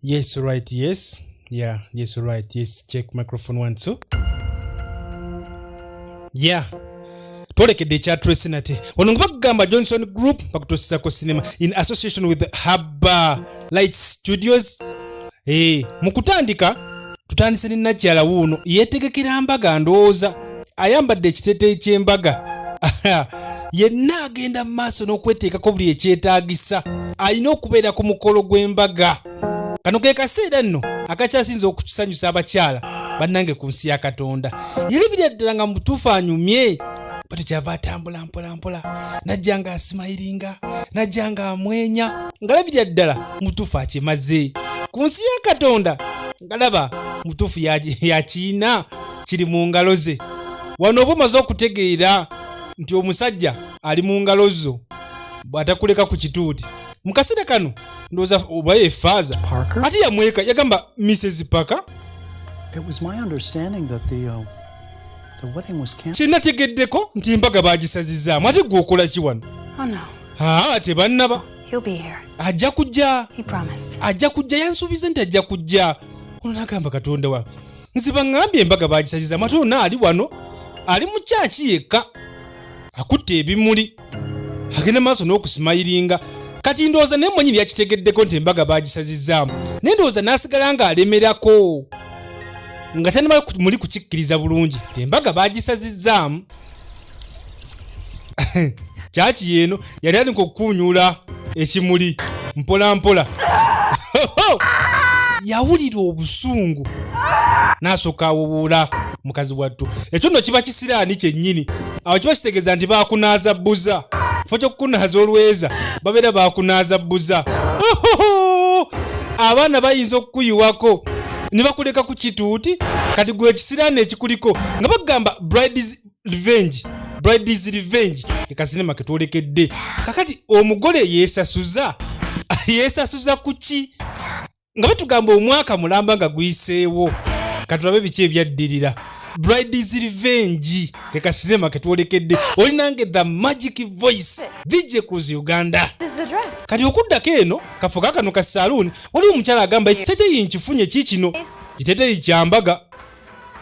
Yes, right, yes. Yeah, yes, right, yes. Check microphone one, two. Yeah. Twolekedde ekya Tracy nate. Wano nga bakugamba Johnson Group bakutuusizako cinema in association with Haba Light Studios. Eh, mu kutandika tutandise ne nakyala wuuno yeetegekera mbaga, ndowooza ayambadde ekiteeteeyi ky'embaga. Yenna agenda mu maaso n'okweteekako buli ekyetaagisa, alina okubeera ku mukolo gw'embaga. Kano ke kaseera nno akakyasinze okusanyusa abakyala bannange ku nsi ya Katonda. Yalabira ddala nga mu butuufu anyumye, batu kyava atambula mpola mpola, najja nga asimayiringa, najja nga amwenya, nga labirira ddala mu butuufu akimaze ku nsi ya Katonda, nga laba mu butuufu yakiina kiri mu ngalo ze. Wano oba omaze okutegeera nti omusajja ali mu ngalo zo bw'atakuleka ku kituuti. Mu kaseera kano ndowooza oba ye faaza. Parker? Ate yamweka yagamba Mrs Parker. It was my understanding that the wedding was canceled. Kyenategeddeko nti embaga baagisazizaamu, ate gwe okola ki wano? Oh no, Aa, tebannaba. He'll be here. Ajja kujja. He promised. Ajja kujja, yansuubiza nti ajja kujja. Ono nagamba, Katonda wange, nziba ŋŋambye embaga baagisazizaamu, ate ono ali wano ali mu kyaki yekka, akutte ebimuli, agenda maaso n'okusimayiringa. Kati ndowooza naye mwenyini yakitegeddeko nti embaga baagisazizaamu, naye ndowooza n'asigala ng'alemerako nga tanaba muli kukikkiriza bulungi nti embaga baagisazizaamu. Kyaki yeeno yali aliko okukuunyuula ekimuli mpola mpola, yawulira obusungu n'asooka awubuula mukazi wattu. Ekyo nno kiba kisiraani kyennyini. Awo kiba kitegeeza nti baakunaaza bbuza, kifo ky'okukunaaza olweza babeera baakunaaza bbuza. Abaana bayinza okukuyiwako ne bakuleka ku kituuti. Kati gwe ekisiraani ekikuliko nga bagamba Brides Revenge, Brides Revenge, ekasinema ketwolekedde kakati. Omugole yeesasuza, yeesasuza ku ki? Nga batugamba omwaka mulamba nga guyiseewo, katulabe biki ebyaddirira. Brides Revenge kekasinema ketwolekedde. Olinange the Magic Voice, VJ Cruz Uganda. This is the dress. Kati okuddako eno kafo kakano ka saluuni, waliwo omukyala agamba, ekiteteyi nkifunye, kiikino kiteteyi kyambaga.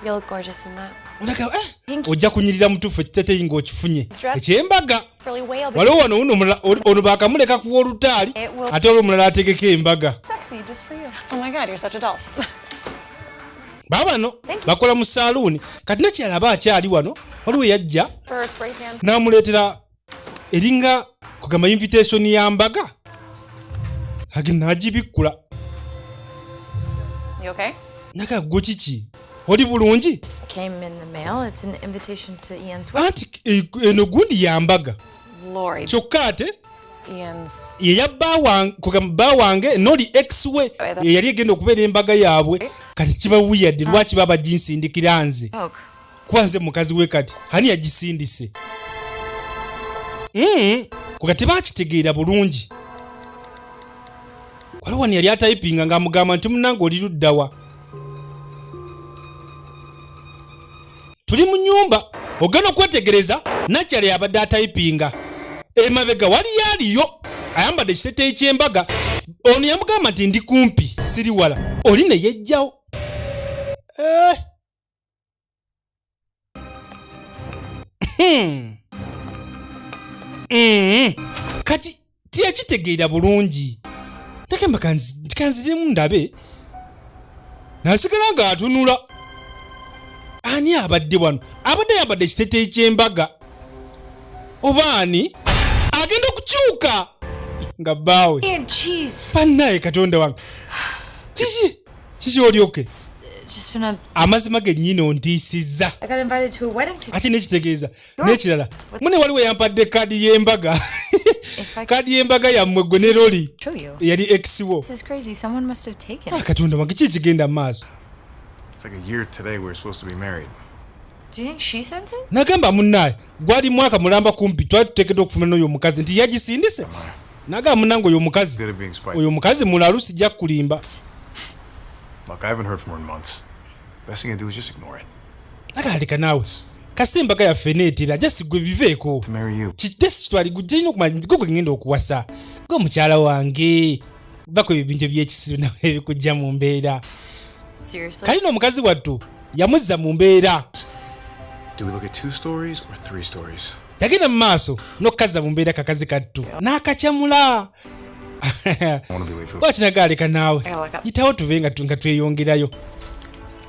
You look gorgeous in that. Onagamba, eh, ojja kunyirira mutuufu ekiteteyi ng'okifunye ekyembaga. Really whale, but Waliwo wano wuno omulala, ono bakamuleka ku wolutaali, ate olwo omulala ategeka embaga. Sexy just for you. Oh my God, you're such a doll. Baabano bakola mu saaluuni. Kati nakyala aba akyali wano, waliwo eyajja For a spray tan. n'amuleetera eringa kugamba invitation ya mbaga, agenda n'agibikkula. You okay? Naga, gwe kiki, oli bulungi? Just came in the mail. It's an invitation to Ian's wedding. Anti eno gundi ya mbaga. Lori, Kyokka ate Ian's. ye ya bba wange, kugamba bba wange noli ex we, ye yali egenda okubeera embaga yaabwe. Kati kiba weird, lwaki baba ginsindikira nze? Oak. Kuba nze mukazi we, kati ani yagisindise? Kuga tebakitegeera bulungi. Waliwo wano yali atayipinga ng'amugamba nti, munange, oli luddawa? Tuli mu nyumba, ogenda okwetegereza nakyala yabadde atayipinga, emabega waliyo aliyo ayambadde ekiteteeyi ky'embaga. Ono yamugamba nti, ndi kumpi, siri wala. Oli ne yejjawo. Eh. Kati tiyakitegeera bulungi, tagamba kanziremu ndabe, nasigala ng'atunula ani abadde wano abadde ayambadde ekiteteeyi ky'embaga, oba ani agenda okukyuka nga bbaawe. And cheese. Bannaye, Katonda wange, kiki kiki, olyoke? Just been a. Amazima gennyini ontiisizza. I got invited to a wedding today. Ate nekitegeeza n'ekirala, mune waliwo yampadde kaadi y'embaga, kaadi y'embaga yammwe gwe ne Loli. Show you. Eyali ex wo. This is crazy. Someone must have taken Ah, it. Katonda wange, ki ekigenda mu maaso? It's like a year today we were supposed to be married. Do you think she sent it? Nagamba, munnaye, gwali mwaka mulamba kumpi twali tuteekeddwa okufuna n'oyo omukazi, nti yagisindise. Nagamba, munnange, oyo omukazi, Instead of being spiteful. oyo omukazi mulalu, sijja kukulimba. Look, I haven't heard from her in months. Best thing to do is just ignore it. Nagaleka naawe, kasita embaga yaffe neetera, just gwe biveeko. To marry you. Just twali gujja, olina okumanya nti gwe gwe ngenda okuwasa, gwe mukyala wange. Va ku ebintu ebyekisiru nawe ebikujja mu mbeera. Seriously? Kalina omukazi wattu yamuzza mu mbeera. Do we look at two stories or three stories? Yagenda mu maaso n'okukazza mu mbeera kakazi kattu n'akakyamula. I want to be late for the. Bwati nagaaleka naawe yitawo tuve nga tweyongerayo.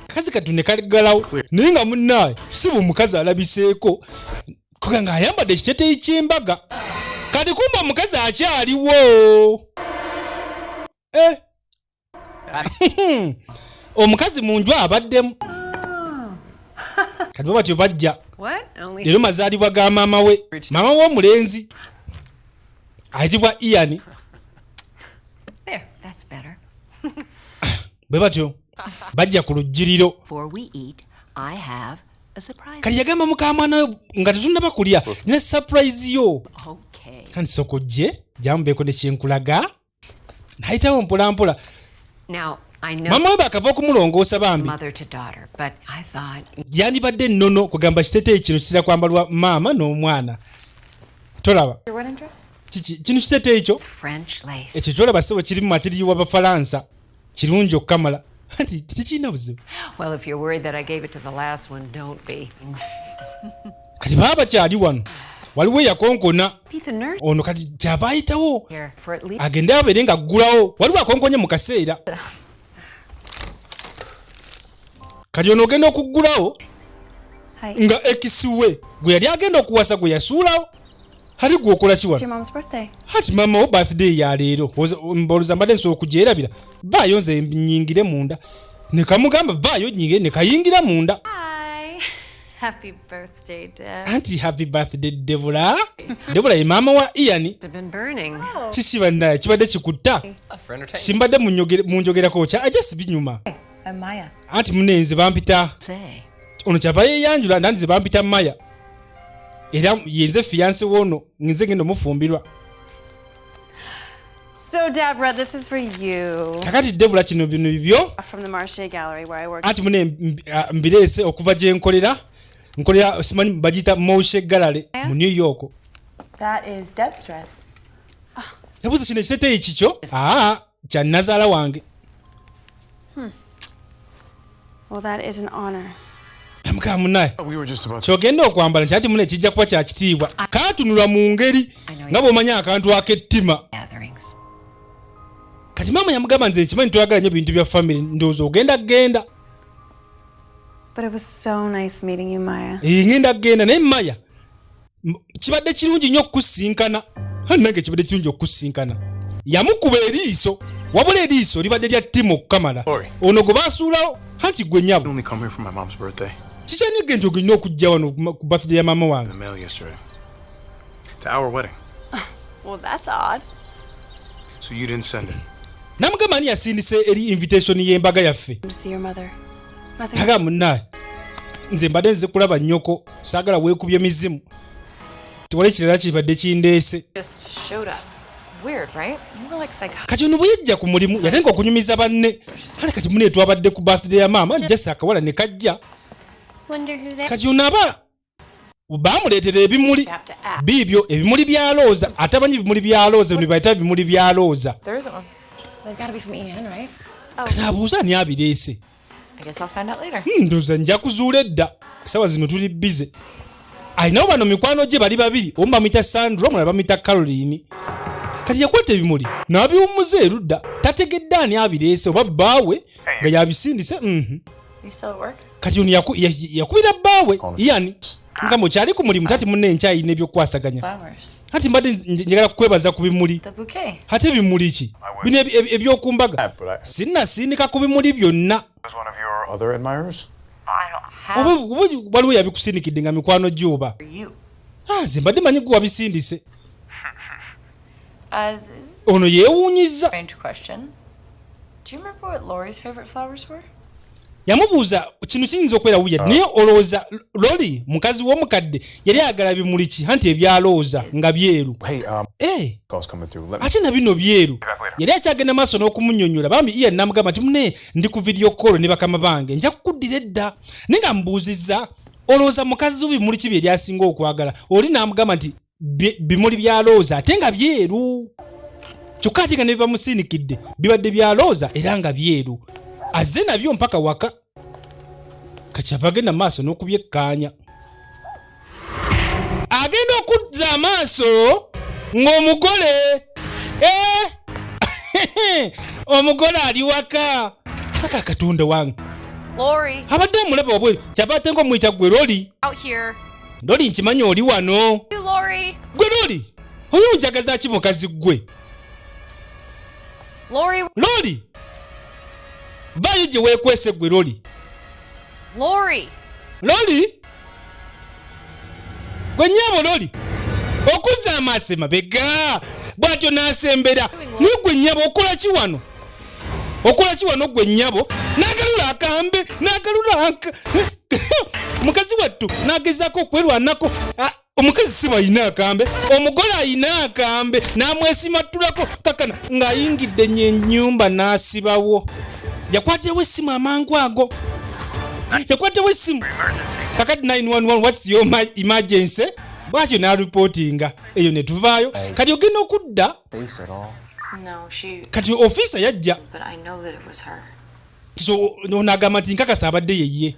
Kakazi kattu ne kaggalawo, naye nga munnaaye si bwe omukazi alabiseeko kuga ng'ayambadde ekiteeteeyi ky'embaga. Kati kumba omukazi akyaliwo. Eh. Omukazi mu nju abaddemu. Kati bo batyo bajja. What? Only Leero mazaalibwa ga maama we, maama w'omulenzi ayitibwa Ian. There. That's better. Bwe batyo bajja ku lujjiriro. Before we eat, I have a surprise. Kati yagamba mukamwana we nga tetunnaba kulya, nina surprise yo. Okay. Kandi sooka ojje jamubeeko ne kyenkulaga. Nayitawo mpolampola. Now, I know Maama we baakava okumulongoosa bambi. mother to daughter, but I thought Yandibadde ennono kugamba kiteeteeyi kino kizira kwambalwa maama n'omwana, tolaba? Your wedding dress? Kiki kino kiteeteeyi kyo? French lace. Ekyo kyolaba ssebo kirimu material w'Abafalansa, kirungi okukamala anti tekirina buzibu. Well, if you're worried that I gave it to the last one, don't be. Kati baba bakyali wano, waliwo eyakonkona. Be the nurse Ono kati kyava ayitawo here for at least agende abeere nga aggulawo. Waliwo akonkonye mu kaseera kati ono ogenda okuggulawo Hi. nga ex we gwe yali agenda okuwasa gwe yasuulawo. Ati gwe okola ki It's your wano? mom's birthday. Ati maama wo birthday ya leero. Mbolooza mbadde nsobola okugyerabira. Vaayo nze nyingire munda. Ne kamugamba vaayo nyingire, ne kayingira munda. Hi. Happy birthday, Deb. Anti happy birthday, Debula. Debula ye maama wa Ian. have been burning. Kiki bannaye kibadde kikutta? Simbadde munjogerako kya ajja si binyuma. I'm Maya. Anti munenze bampita Say. ono kyava yeeyanjula nandize bampita Maya, era yenze fiancé woono, nze ngenda omufumbirwa. So, Deborah, this is for you Kakati Debula, kino bino bibyo. from the Marche Gallery where I work. Anti mune mbireese okuva gye nkolera, nkolera simanyi bagiyita Moshe Gallery mu New York. That is Deb's dress. Yabuuza kino ekiteteeyi kikyo? Aa, kya nazaala wange. Well, that is an honor. Mukama munaye. We were just about. Kyogenda okwambala nti ati mune kijja kuba kya kitiibwa. Kaatunulwa mu ngeri nga bw'omanyi akantu ak'ettima. Gatherings. Kati maama yamugamba nze nkimanyi toyagala nnyo bintu bya family, ndowooza ogenda genda. But it was so nice meeting you, Maya. Eh, ngenda genda naye Maya, kibadde kirungi nnyo okukusinkana. Ani nange kibadde kirungi okukusinkana. Yamukuba eriiso, wabula eriiso libadde lya ttima okukamala. Sorry. Ono gwe basuulawo anti gwe nyabo. I only come here for my mom's birthday. Kikyanige nti ogenda okujja wano ku birthday ya maama wange? The mail yesterday. To our wedding. Well, that's odd. So you didn't send it. Namugamba ani yasindise eri invitation y'embaga yaffe? To see your mother. Nothing. Aga munnaye nze mbadde nze kulaba nnyoko, saagala weekubye mizimu, tewali kirala kibadde kindeese. Just showed up. Weird, right? You were like psychotic. Kati ono bwe yajja ku mulimu yatenga okunyumiza banne ate kati mune twabadde ku birthday ya maama jasi akawala ne kajja. Wonder who that. Kati ono aba baamuleetera ebimuli biibyo, ebimuli bya looza. Ate amanyi ebimuli bya looza bino bayita bimuli bya looza. There isn't one. They've got to be from Ian, right? Kati abuuza ani abireese. I guess I'll find out later. Ndowooza nja kuzuula edda, sawa zino tuli busy. Alinawo bano mikwano gye bali babiri, omu bamuyita Sandra, omulala bamuyita Caroline. Kati yakwata ebimuli n'abiwummuza erudda, tategedde ani abireese oba bbaawe nga yabisindise. You still at work? Kati ono yakubira bbaawe Ian nga mukyali ku mulimu tati munne nkyayina ebyokukwasaganya. Flowers. Ati mbadde njagala kukwebaza ku bimuli. The bouquet. Ate ebimuli ki bino ebyokumbaga? Sinnasindika ku bimuli byonna. Was one of your other admirers? I don't have Oba waliwo yabikusindikidde nga mikwano gyoba? you. Ah, nze mbadde manyi gwe wabisindise. Ono yeewuunyizza. Strange question. Do you remember what Lori's favorite flowers were? Yamubuuza kino kiyinza okubeera weird, naye olowooza Lori mukazi w'omukadde yali ayagala bimuli ki? Anti ebyalooza nga byeru. Hey, Eh, call's coming through. Let me. Ate na bino byeru. Yali akyagenda maaso n'okumunyonnyola bambi Ian namugamba nti mune ndi ku video call ne bakama bange, nja kukuddira edda, naye nga mbuuzizza olowooza mukazi we bimuli ki bye lyasinga okwagala? Oli n'amugamba nti bimuli bya looza ate nga byeru. Kyokka ate nga ne byebamusiinikidde bibadde bya looza era nga byeru, azze nabyo mpaka waka. Kakyava agenda maaso n'okubyekkaanya, agenda okuzza amaaso ng'omugole, eh! Omugole ali waka. Aka Katonda wange! Lori, Abadde amulaba wabweru, kyava ate ngaomuyita, "Gwe Lori." out here. Lori, nkimanyi oli wano. You, Lori. Gwe Lori, oyo onjagaza ki mukazi gwe? Lori. Lori, baayo gye weekwese, gwe Lori. Lori. Lori, gwe nnyabo Lori. Okuzza amaaso emabega bw'atyo n'asembera, "Naye gwe nnyabo, okola ki wano? Okola ki wano gwe nnyabo?" N'agalula akambe, n'agalula mukazi wattu n'agezaako okwerwanako. Ah, omukazi si bw'ayina akambe, omugole ayina akambe, n'amwesimattulako kakana ng'ayingidde nye ennyumba n'asibawo. Yakwatirawo essimu amangu ago, yakwatawo essimu. Kakati 911, what's your emergency? Bwatyo n'aripootinga eyo ne tuvaayo. Kati ogenda okudda. Face at all? No, she. Kati ofiisa yajja. But I know that it was her. So ono agamba nti nkakasa abadde yeye.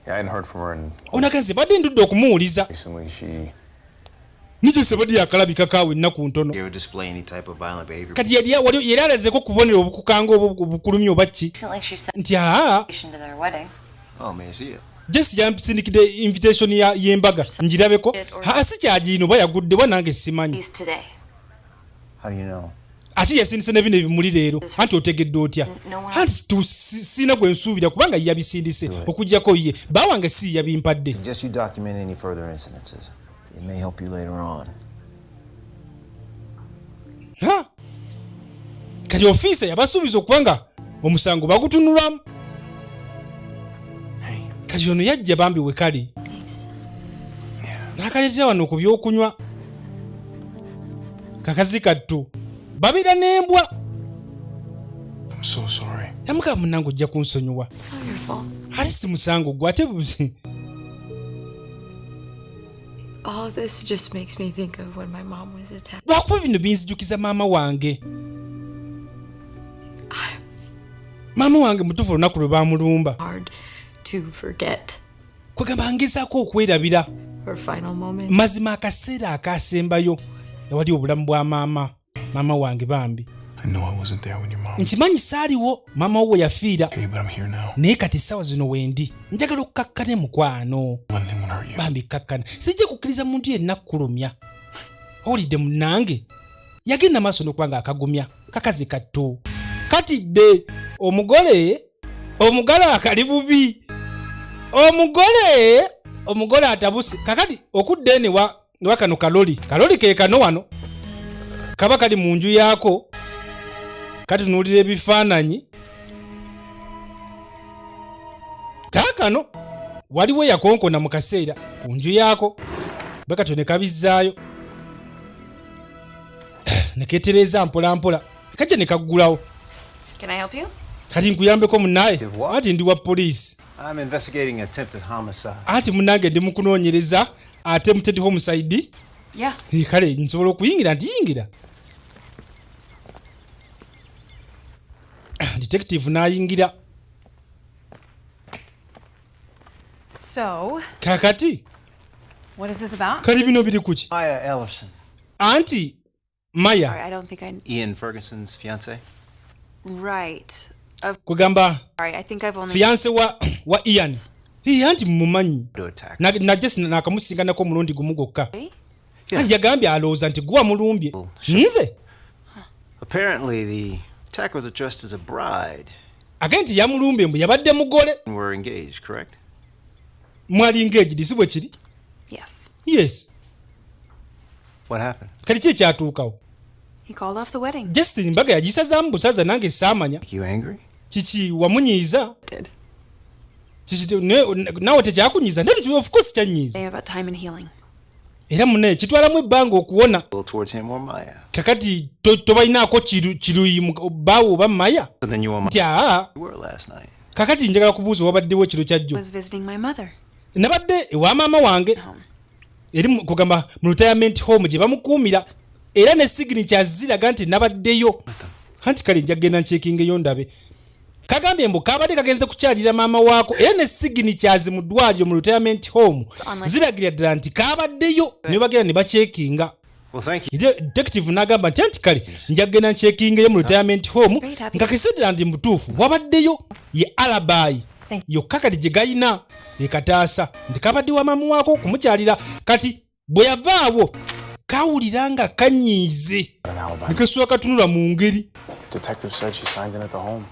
Yeah, I hadn't heard from her in Onaga nze badde ndudde okumuwuliza. recently. She Nikyo badde yakalabika kaawe ennaku ntono. You ever display any type of violent behavior? Kati yali alazeko kubonera obukukanga oba obukulumya oba ki? Recently, she sent Nti aa. invitation to their wedding. Oh, may I see it? Just yansindikidde invitation y'embaga, ngirabeko. Aa, si kyagiino oba yaguddebwa, nange simanyi. He's today. How do you know? Ate yasindise ne bino ebimuli leero. Anti otegedde otya? Anti siina gwe nsuubira kubanga ye yabisindise okugjako ye bawange, si yabimpadde. Suggest you document any further incidences. It may help you later on. Ha! Kati ofiisa yabasuubiza okuba nga omusango bagutunulamu. Kati ono yajja bambi we kali n'akaleetera wano ku byokunywa. Kakazi kattu babeera n'embwa. I'm so sorry. Yamugamba, "Munnange, ojja kunsonyiwa." It's not your fault. Ate si musango gwe ate. All of this just makes me think of when my mom was attacked. Lwakuba bino binzijukiza maama wange. Maama wange mutuufu olunaku lwe baamulumba. Hard to forget Kwegamba ngezaako okwerabira her final moment. mazima akaseera akasembayo ewali obulamu bwa maama wange bambi. I know I wasn't there when your mom. Nkimanyi saaliwo maama wo we yafiira. Okay, but I'm here now. Naye kati essaawa zino wendi, njagala okkakkane, mukwano. Let anyone hurt you. Bambi kakkana, sijja kukkiriza muntu yenna kukulumya, owulidde munnange? Yagenda maaso n'okuba nga akagumya kakazi kattu. Katidde omugole, omugole akali bubi, omugole atabuse. Kakati okudda ene wa kano kaloli, kaloli ke kano wano kaba kali mu nju yaako, katunuulira ebifaananyi. Kaakano waliwo yakonkona mu kaseera ku nju yaako, bwe katyo ne kabizzaayo ne keetereeza mpolampola, kajja ne kaggulawo. Can I help you? Kati nkuyambeko munnaye? Anti ndi wa poliisi. I'm investigating attempted homicide. Anti munnange ndi mu kunoonyereza attempted homicide. Yeah. Eh, kale nsobola okuyingira? Nti yingira. Detective n'ayingira. So, Kakati what is this about? Kali bino biri kuki? Maya Ellison. Anti Maya. Sorry, I don't think I. Ian Ferguson's fiance. Right. Of Kugamba sorry, I think I've only. Fiance wa Ian. Iye, anti mumumanyi. To attack. Najja nakamusinganako omulundi gumu gwokka. Anti yagambye alowooza nti guwa mulumbye nze. Apparently, the attacker was dressed as a bride. Age nti yamulumbye mbu yabadde mugole. Were engaged, correct? Mwali engaged, si bwe kiri? Yes. Yes. What happened? Kati ki ekyatuukawo? He called off the wedding. Justin embaga yagisazaamu busaza, nange saamanya. Make you angry? Kiki, wamunyiiza? Did. Kiki, naawe tekyakunyiiza? Nte of course kyanyiiza. Say about time and healing. Era munaye kitwalamu ebbanga okuwona. A little towards him or Maya. Kakati tobalinaako kiruyi baawo oba Maya? So then you want Nti aa. You were last night. Kakati njagala kubuuza wabaddewo ekiro kyajjo. Was visiting my mother. Nabadde ewa maama wange Home. eri kugamba mu retirement home gye bamukuumira. Era ne signature ziraga nti nabaddeyo. Anti kale nja kugenda ncheckingeyo ndabe. Kagambye mbu kabadde kagenze kukyalira maama waako, era ne signatures mu ddwaliro, mu retirement home, ziragira ddala nti kabaddeyo, ne bagenda ne bacheckinga. Well, thank you. Detective n'agamba nti anti kale nja kugenda ncheckingeyo mu retirement home nga kiseddala nti mutuufu wabaddeyo. Ye alibi yokka kati gye gayina ekataasa nti kabadde wa maama waako okumukyalira. Kati bwe yavaawo kawulira nga kanyiize, ne kasula katunula mu ngeri. The detective said she signed in at the home.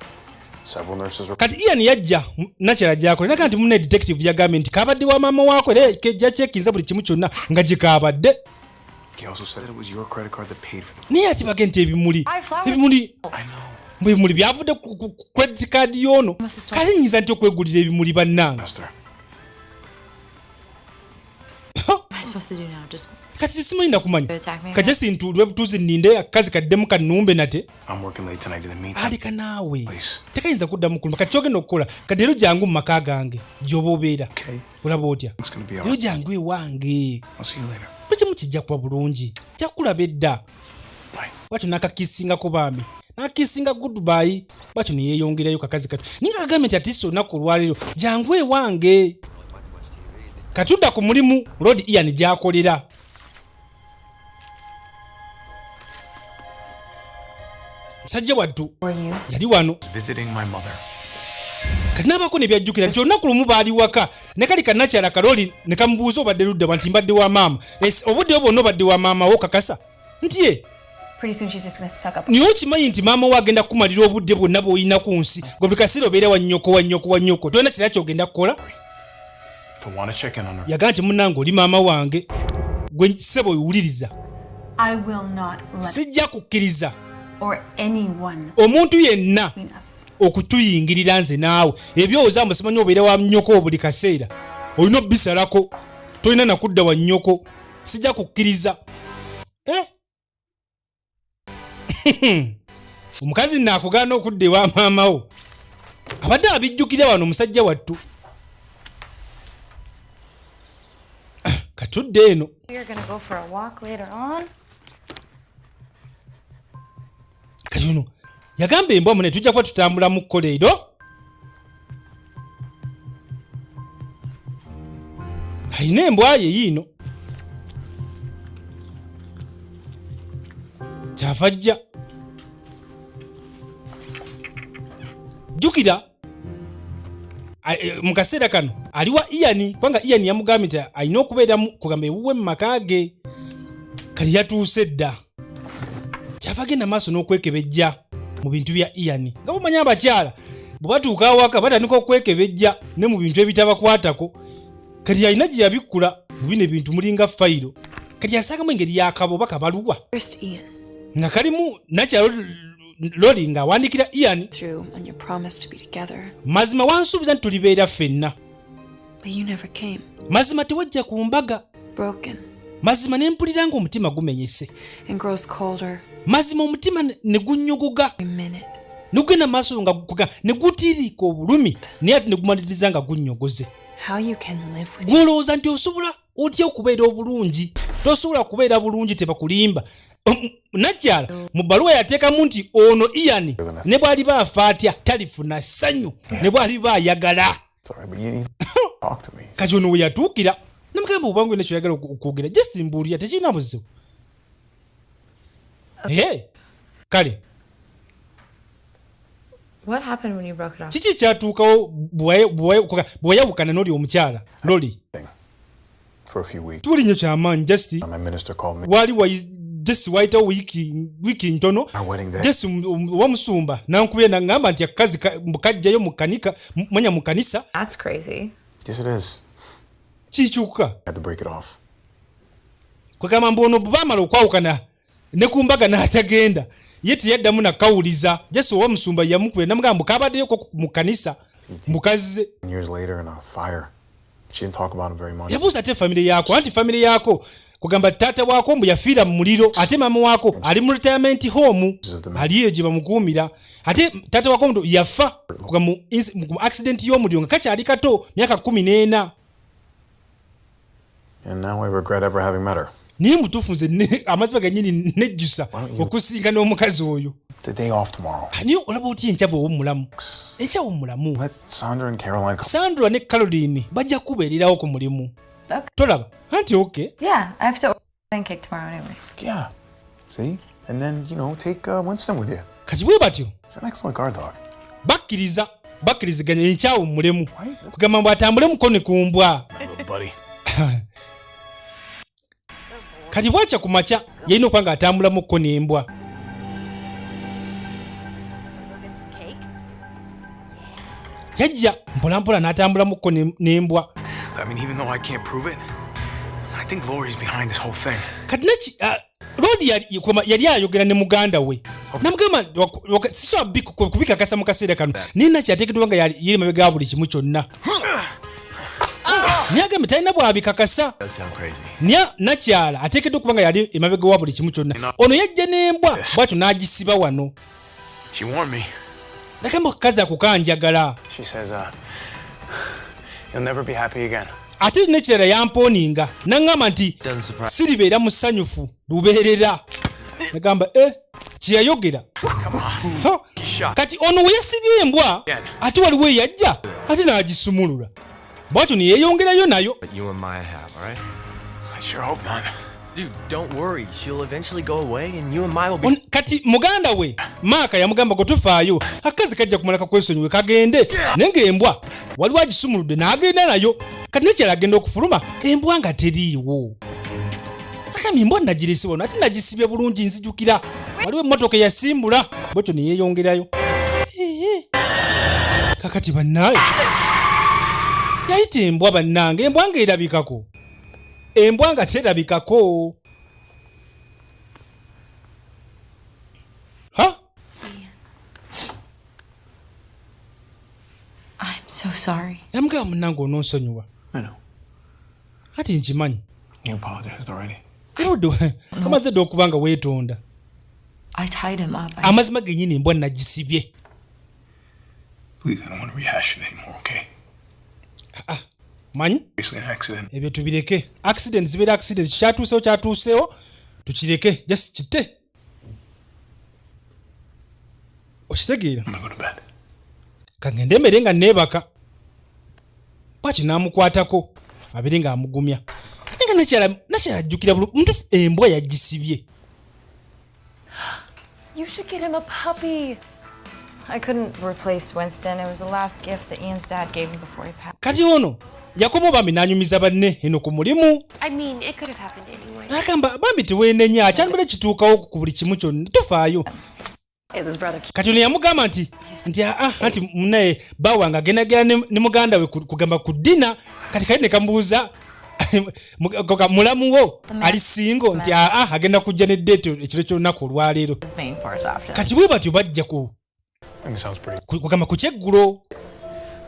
Several nurses were. Kati Ian yajja nakyala gyakola, naga nti munne detective yagambye nti kabadde wa maama waako, era kejja checkinza buli kimu kyonna nga gye kabadde. He also said it was your credit card that paid for the. Naye akibage nti ebimuli mbu ebimuli byavudde ku credit card y'ono. Kale nyinza nti okwegulira ebimuli, bannange? Esther. What am I supposed to do now? Just Kati simanyi nakumanya. attack me? Kajja sintuulwe butuuzi, nninde akazi kaddemu kannumbe nate. I'm working late tonight in the meantime. Aleka naawe. Please. Tekayinza kuddamu kuluma. Kati kyogenda okukola kati, leero jangu mu maka gange gy'oba obeera. Okay. Olaba otya? It's gonna be Leero alright. jangu ewange. I'll see you later. Buli kimu kijja kuba bulungi, jja kulaba edda. Bye. Bwatyo nakakisingako baami, nakisinga goodbye, bwatyo neyeyongerayo kakazi katu. Naye nga kagambye nti atisi olunaku olwaleero jangu ewange. Katudda ku mulimu Lord Ian gyakolera. Musajja wattu yali wano. Visiting my mother. Kati nabaako ne byajjukira nti olunaku lumu baali waka ne kali kannakyala kaloli ne kamubuuza, "Obadde ludda wa?" Nti, "Mbadde wa maama." "Obudde obwo bwonna obadde wa maama wo? Kakasa?" Nti, "Ye." Pretty soon she's just gonna suck up. Naye okimanyi nti maama we agenda kukumalira obudde bwonna bw'olina ku nsi? Gwe buli kaseera obeera wa nnyoko, wa nnyoko, wa nnyoko, tolina kirala kyogenda kukola. If I want to check in on her, Yagaa nti, "Munnange, oli maama wange gwe ssebo, wuliriza. I will not let Sijja kukkiriza or anyone omuntu yenna between us. okutuyingirira nze naawe. Ebyowoza mbu simanyi obeera wa nnyoko buli kaseera, olina obisalako. Tolina nakudda wa nnyoko, sijja kukkiriza." Eh? Omukazi naakugaana okudda ewa maama wo. Abadde abijjukira wano omusajja wattu. Katudde eno. We're gonna go for a walk later on. Kati ono yagamba embwa, "Mune tujja kuba tutambula mu kkoleero." Ayina embwa ye yiino, kyava ajja. Jjukira mu kaseera kano ali wa Ian, kubanga Ian yamugambye nti alina okubeera kugamba ewuwe mu maka ge. Kali yatuuse dda, kyava agenda maaso n'okwekebejja mu bintu bya Ian. Nga bumanyi abakyala bwe batuuka awaka batandika okwekebejja ne mu bintu ebitabakwatako. Kati alina gye yabikkula mu bino ebintu mulinga fayiro. Kati yasangamu engeri yakabo oba kabaluwa First, Ian, nga kalimu nakyalo loli ng'awandiikira Ian. through on your promise to be together, "Mazima wansuubiza nti tulibeera ffenna, but you never came. Mazima tewajja ku mbaga. Broken Mazima ne mpulira ng'omutima gumenyese and grows colder Mazima omutima ne gunnyogoga every minute. ne gugenda maaso nga ne gutiirika obulumi, naye ate ne gumaliriza nga gunnyogoze. How you can live with Gwolowooza nti osobola otya okubeera obulungi? Tosobola kubeera bulungi, tebakulimba." Nakyala mu bbaluwa yateekamu nti ono Ian ne bw'aliba afa atya talifuna ssanyu, ne bw'aliba ayagala. Sorry, but you need to talk to me. Kati ono we yatuukira namugamba, "Obanga olina kyoyagala okwogera, just mbuulira, tekirina buzibu." Ee, kale. What happened when you broke it off? Kiki ekyatuukawo bwe wayawukana n'oli omukyala loli?" For a few weeks. Tuli nnyo kyamaanyi, just My minister called me. wali just wayitawo wiiki ntono. Our wedding day. Just owa musumba nankubira naŋŋamba nti akakazi mbu kajjayo mu kanika manya mu kanisa. That's crazy. Yes, it is. Kikyuka. I had to break it off. Kwegamba mbu ono bwe baamala okwawukana ne ku mbaga n'atagenda, ye teyaddamu nakawuliza. Just owa musumba yamukubira namugamba mbu kabaddeyoko mu kanisa mukazze. Years later, in a fire. She didn't talk about him very much. Yabuuza ate famire yaako, anti famire yaako kugamba taata waako mbu yafiira mu muliro, ate maama waako ali mu retirement home, ali eyo gye bamukuumira. Ate taata waako mbu yafa kuga mu accident y'omuliro nga kakyali kato, myaka 14. And now I regret ever having met her. Naye mutuufu nze amazima gennyini nejjusa okusinga n'omukazi oyo. The day off tomorrow. Ani olaba otya enkya bw'owummulamu? Enkya wummulamu. Let Sandra and Caroline come. Sandra ne Caroline bajja kubeererawo ku mulimu. Okay. Tolaba anti okay. Yeah, I have to order wedding cake tomorrow anyway. Yeah. See? And then, you know, take Winston with you. Kati bwe batyo He's an excellent guard dog. bakkiriza bakkiriziganya enkya awummulemu kugamba mbu atambule mukono ku mbwa. Little buddy. Kati bwakya ku makya yalina okuba ng'atambulamuko n'embwa. Yajja mpolampola n'atambulamuko n'embwa. I mean, even though I can't prove it, I think Lori's behind this whole thing. Kati neki Lodi yali ayogera ne muganda we namugamba sisobola kubikakasa mu kaseera kano naye naki ateekeddwa nga yali mabega wa buli kimu kyonna. Naye agambye talina bw'abikakasa. Does sound crazy. Naye nakyala ateekeddwa okuba nga yali emabega wa buli kimu kyonna. Ono yajja n'embwa bw'atyo n'agisiba wano. She warned me. Nagamba akakazi ako kanjagala. She says, you'll never be happy again. Ate n'ekirala yampooninga n'aŋŋamba nti Doesn't surprise siribeera musanyufu lubeerera. Nagamba kyeyayogera. Ha! Kati ono we yasibye embwa ate waliwo eyajja ate n'agisumulula bw'atyo ne yeeyongerayo nayo. But you and Maya have, all right? I sure hope not. Dude, don't worry. She'll eventually go away and you and Maya will be Kati muganda we Maaka yamugamba gwe tofaayo akazi kajja kumala kakwesonyiwe kagende naye ng'embwa waliwo agisumuludde n'agenda nayo. Kati nekyala agenda okufuluma embwa nga teriiwo. Agambye embwa nagirese wano ate nagisibye bulungi nzijukira waliwo emmotoka eyasimbula bwetyo ne yeeyongerayo. Ehe. Kakati bannaaye yayita embwa bannange embwa ng'erabikako embwa nga terabikako. Ha? I'm so sorry. Yamugamba munnange onoonsonyiwa. I know. Ati nkimanyi. You apologized already. Era odde omaze dda okuba nga weetonda. I tied him up. Amazima gennyini embwa nagisibye. Please, I don't want to rehash it anymore, okay? Manyi? Basically an accident. Ebyo tubireke. Accident zibeera accident. Kyatuusewo kyatuusewo tukireke. Just kite. Okitegeera? I'm gonna go to bed. Kangende emmere nga neebaka. Bw'atyo n'amukwatako abeere ng'amugumya. Naye nga nakyala ajjukira mutuufu embwa yagisibye. You should get him a puppy. I couldn't replace Winston. It was the last gift that Ian's dad gave him before he passed. Kati ono yakomawo bambi n'anyumiza banne eno ku mulimu. I mean, it could have happened to anyone. N'agamba bambi teweenenya kyandibadde kituukawo ku buli kimu kyonna tofaayo. Is his brother Kati ono yamugamba nti aa anti munaye bba wange agendagenda ne muganda we kugamba ku ddina. Kati kali ne kamubuuza mulamu wo ali single nti aa agenda kujja ne date ekiro ky'olunaku olwaleero. His main course option. Kati bwe batyo bajja I think it sounds pretty. kugamba ku kyeggulo.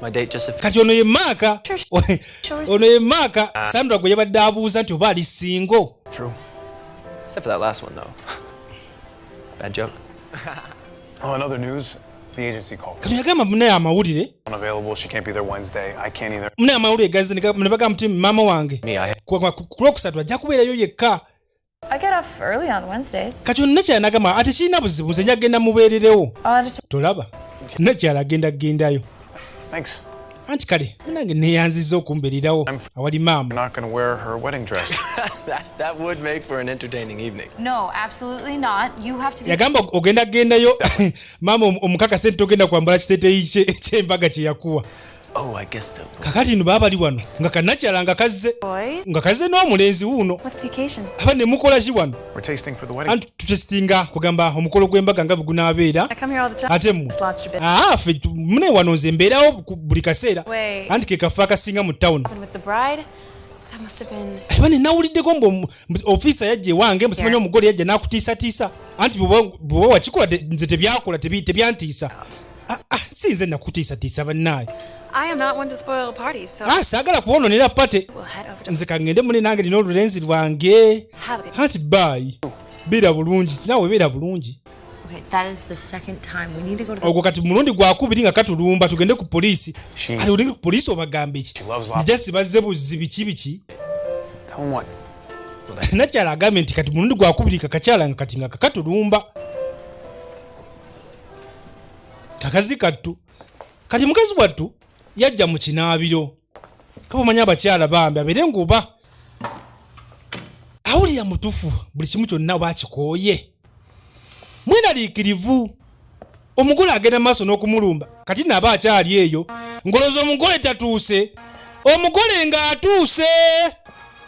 My date just a Kati ono ye Maaka. Sure. Ono ye Maaka Sandra gwe yabadde abuuza nti oba ali single. True. Except for that last one though. Bad joke. Oh, in other news, the agency called. Kati yagamba munaye amawulire. Unavailable. She can't be there Wednesday. I can't either. Munaye amawulire gazze ne bagamba nti maama wange Me, I ku lwokusatu ajja kubeerayo yekka. I get off early on Wednesdays. Kati ono nakyala n'agamba ate kirina buzibu nze nja kugenda mubeererewo. I'll add it to Tolaba nakyala agenda kugendayo. Thanks. Anti kale munange neeyanzizza okumbeererawo awali maama. You're not gonna wear her wedding dress. That would make for an entertaining evening. No, absolutely not. You have to be Yagamba ogenda kugendayo maama omukakase nti togenda kwambala kiteeteeyi ky'embaga kye yakuwa. Oh, I guess the Kakati nno baba bali wano nga kannakyala nga kazze boy. nga kazze n'omulenzi wuuno. What's the occasion? Aba ne mukola ki wano? We're tasting for the wedding. Anti tutesitinga kugamba omukolo gw'embaga nga bwe gunaabeera. I come here all the time. Ate mmwe. It's lobster bit. Aa, ffe mune wano nze mbeerawo buli kaseera. Wait. Anti ke kafo akasinga mu town. Happened with the bride. That must have been Eba ne nawuliddeko mbu ofiisa yajja ewange, mbu simanyi omugole yajja n'akutiisatiisa. Anti bw'oba wakikola nze tebyakola, tebyantiisa. Si nze nakutiisatiisa bannaaye. I am not one to spoil a party, so Saagala kuboononera party. we'll head over to Nze kangende mune nange nina olulenzi lwange. Have a good Anti bye. Beera bulungi, naawe beera bulungi. Okay, that is the second time. We need to go to the Ogwo kati mulundi gwakubiri nga katulumba tugende ku poliisi. She Ate ogende ku poliisi obagambe ki? She loves lobster. Nzija sibazze buzzi biki biki? Tell him what? Nakyala agambye nti kati mulundi gwakubiri kakakyala nga kati nga kakatulumba kakazi kattu. Kati mukazi wattu yajja mu kinaabiro, kaba omanyi abakyala bambi abeere ng'oba awulira mutufu buli kimu kyonna oba akikooye, mweraliikirivu. Omugole agenda maaso n'okumulumba. Kati naaba akyali eyo ngoloza omugole tatuuse. Omugole ng'atuuse,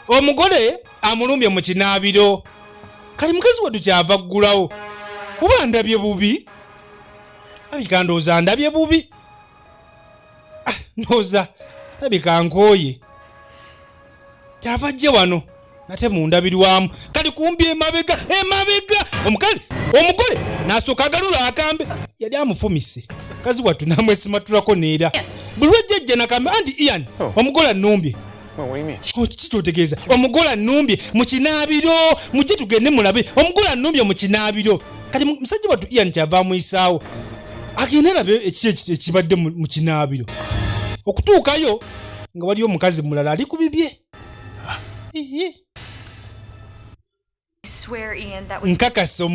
omugole amulumbye mu kinaabiro. Kali mukazi wattu kyava ggulawo, oba ndabye bubi? Abika ndowooza ndabye bubi. Ah, ndowooza ndabika nkooye. Kyava ajje wano nate mundabirwamu. Kali kumbi emabega emabega omukali omugole nasooka agalula akambe yali amufumise. Mukazi wattu namwesimatulako neera buli lwajjajja nakambe anti Ian omugole annumbye. Oh, kiki kyotegeeza omugole annumbye mu kinaabiro? Mujje tugende mulabe omugole annumbye mu kinaabiro. Kati musajja wattu Ian kyava amuyisaawo agende alabe ekiki ekibadde mu kinaabiro. Okutuukayo nga waliyo omukazi mulala ali ku bibye. Ihi. Swear, Ian, that was Nkakasa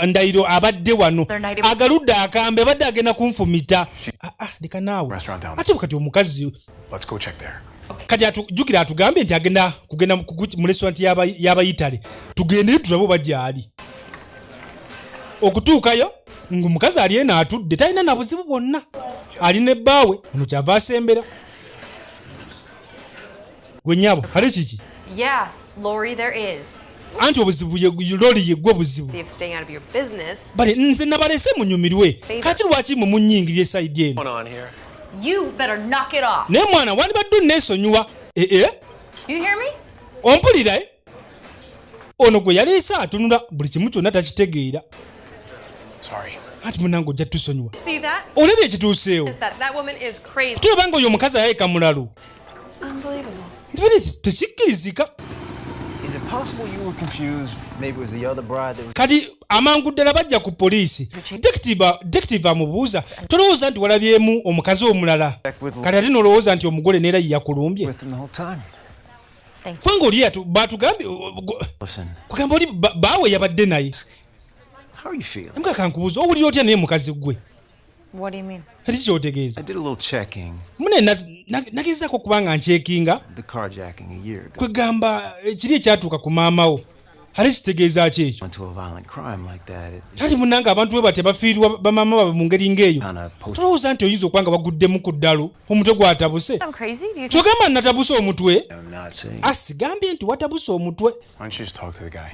ndayiro abadde wano agaludde akambe abadde agenda kunfumita. Ah, ah, leka naawe. Restaurant down. Ate kati omukazi Let's go check there. Kati jjukira atugambye nti agenda kugenda mu restaurant y'abayitale. Tugende tulabe oba gy'ali. Okutuukayo ng'omukazi ali eno atudde, talina na buzibu bwonna, ali ne bbaawe. Ono kyava asembera. Gwe nnyabo, ate kiki? Yeah, Lori, there is. Anti obuzibu Lori ye gwe buzibu. Of staying out of your business. Bale nze nabalese munyumirwe, kati lwaki mwe munyingirira esayidi eno? Going on here? You better knock it off. Naye mwana wandibadde onneesonyiwa ee. You hear me? Ompulira, eh? Ono gwe yaleese atunula buli kimu kyonna takitegeera. Sorry. Ati munange ojja tusonyiwa. See that? Olabye ekituuseewo? Is that that woman is crazy. Tulaba nga oyo omukazi ayayika mulalu. Unbelievable. Ntibere tekikkirizika. Is it possible you were confused? Maybe it was the other bride that was. Kati amangu ddala bajja ku poliisi. Detective amubuuza, tolowooza nti walabyemu omukazi omulala, kati ate nolowooza nti omugole neera ye yakulumbye? With him the whole time. Kubanga oli batugambye Listen, kugamba oli baawe yabadde naye. how are you feeling? Nga kankubuuza, owulira otya naye mukazi gwe? What do you mean? Ati kyotegeeza? I did a little checking. Mune nagezaako okuba nga ncheckinga. The carjacking a year ago. Kwegamba ekiri ekyatuuka ku maama wo, ate kitegeeza ki ekyo? Into a violent crime like that, it Kati munange abantu bwe batya bafiirwa bamaama baabwe mu ngeri ng'eyo, kind of post. tolowooza nti oyinza okuba nga baguddemu ku ddalu, omutwe gwatabuse? I'm crazy? Do you think Kyogamba natabuse omutwe? I'm not saying. Asigambye nti watabuse omutwe. Why don't you just talk to the guy?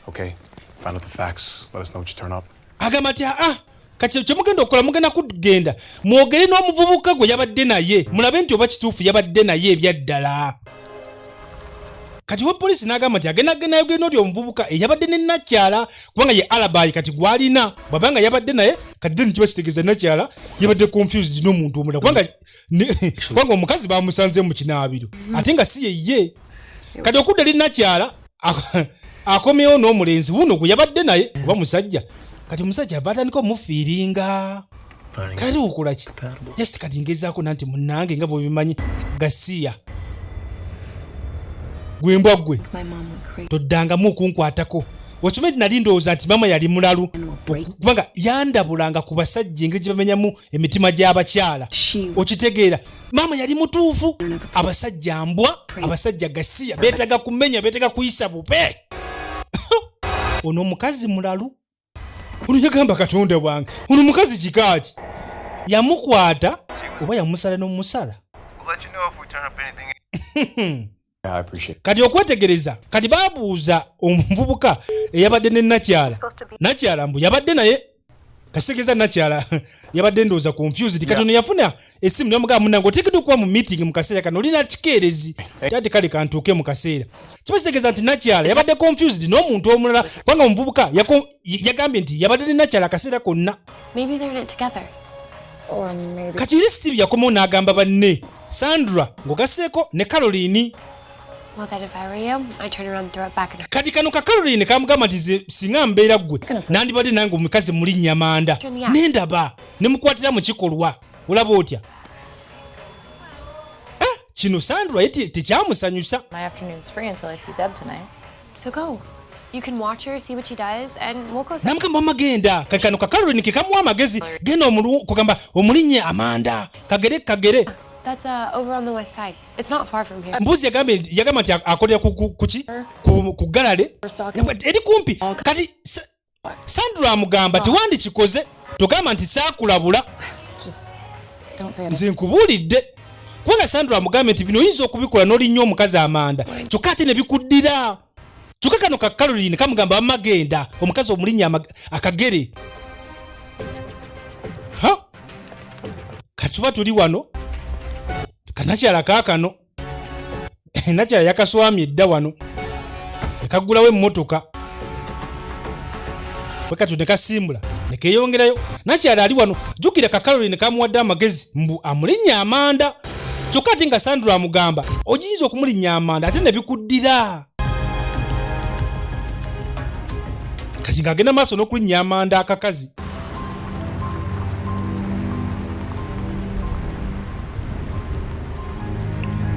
Okay? Find out the facts. Let us know what you turn up. Agamba nti aa, kati kyemugenda okukola, mugenda kugenda mwogere n'omuvubuka gwe yabadde naye, mulabe nti oba kituufu yabadde naye ebyaddala. Kati we poliisi n'agamba nti agenda agenda ayogere n'oli omuvubuka eyabadde ne nakyala, kubanga ye alibi kati gw'alina. Bw'aba nga yabadde naye kati, then kiba kitegeeza nakyala yabadde confused n'omuntu omulala, kubanga omukazi bamusanze mu kinaabiro ate nga si yeye. Kati okudda eri nakyala akomyewo n'omulenzi wuno gwe yabadde naye oba musajja. Kati omusajja ava atandika omufiiringa. Kati okola ki? Just kati ngezaako nanti munnange nga bwebimanyi gasiya gwembwa gwe. My mom went crazy. Toddangamu okunkwatako. Okimanyi nti nali ndowooza nti maama yali mulalu, kubanga yandabulanga ku basajja engeri gye bamenyamu emitima gy'abakyala. Okitegeera, maama yali mutuufu. Abasajja mbwa, abasajja gasiya, beetaga kumenya, beetaga kuyisa bube. Ono omukazi mulalu ono. Yagamba, katonda bwange, ono omukazi kikaaki? Yamukwata oba yamusala n'omusala. We'll let you know if we turn up anything. Yeah, I appreciate it. Kati okwetegereza, kati babuuza omuvubuka eyabadde ne nakyala. Nakyala mbu yabadde naye, kasitegeeza nakyala yabadde ndowooza confused. Kati ono yafuna esimu namugamba, munange oteekeddwa okuba mu meeting mu kaseera kano, olina kikeerezi. Ati kale kantuuke mu kaseera. Kiba kitegeeza nti nakyala yabadde confused n'omuntu omulala, kubanga omuvubuka yagambye nti yabadde ne nakyala akaseera konna. Maybe they're in it together. Or maybe Kati era Steve yakomawo n'agamba banne Sandra ng'ogasseeko ne Caroline. Well, then if I were you, I'd turn around and throw it back in her. Kati kano ka Caroline kamugamba nti nze singa mbeera ggwe, nandibadde nange omukazi muli nyamanda nendaba ne mukwatira mu kikolwa. Olaba otya? Ah, kino Sandra ye tekyamusanyusa. My afternoon's free until I see Deb tonight. So go. You can watch her, see what she does, and we'll go. Namugamba wamma genda. Kati kano kakalolini ke kamuwa amagezi, genda kugamba omulinnye amanda kagere kagere. That's over on the west side. It's not far from here. Mbuzi yagambye nti akolera ku ki? Ku galale eri kumpi. Kati Sandra amugamba tiwandikikoze, togamba nti saakulabula. Just don't say it. Nze nkubuulidde, kubanga Sandra amugambye nti bino oyinza okubikola n'olinnya omukazi amanda, kyokka ate ne bikuddira. Kyokka kano ka Caroline kamugamba wamma genda omukazi omulinnya akagere. Ha, katuba tuli wano, kanakyala kaakano nakyala yakaswamye dda wano, nekaggulawo emmotoka bwe katyo ne kasimbula ne keeyongerayo. Nakyala ali wano, jjukira ka Caroline kamuwadde amagezi mbu amulinnya amanda, kyokka ate nga Sandra amugamba ogiyinza okumulinnya amanda ate ne bikuddira. Kati ng'agenda maaso n'okulinnya amanda akakazi.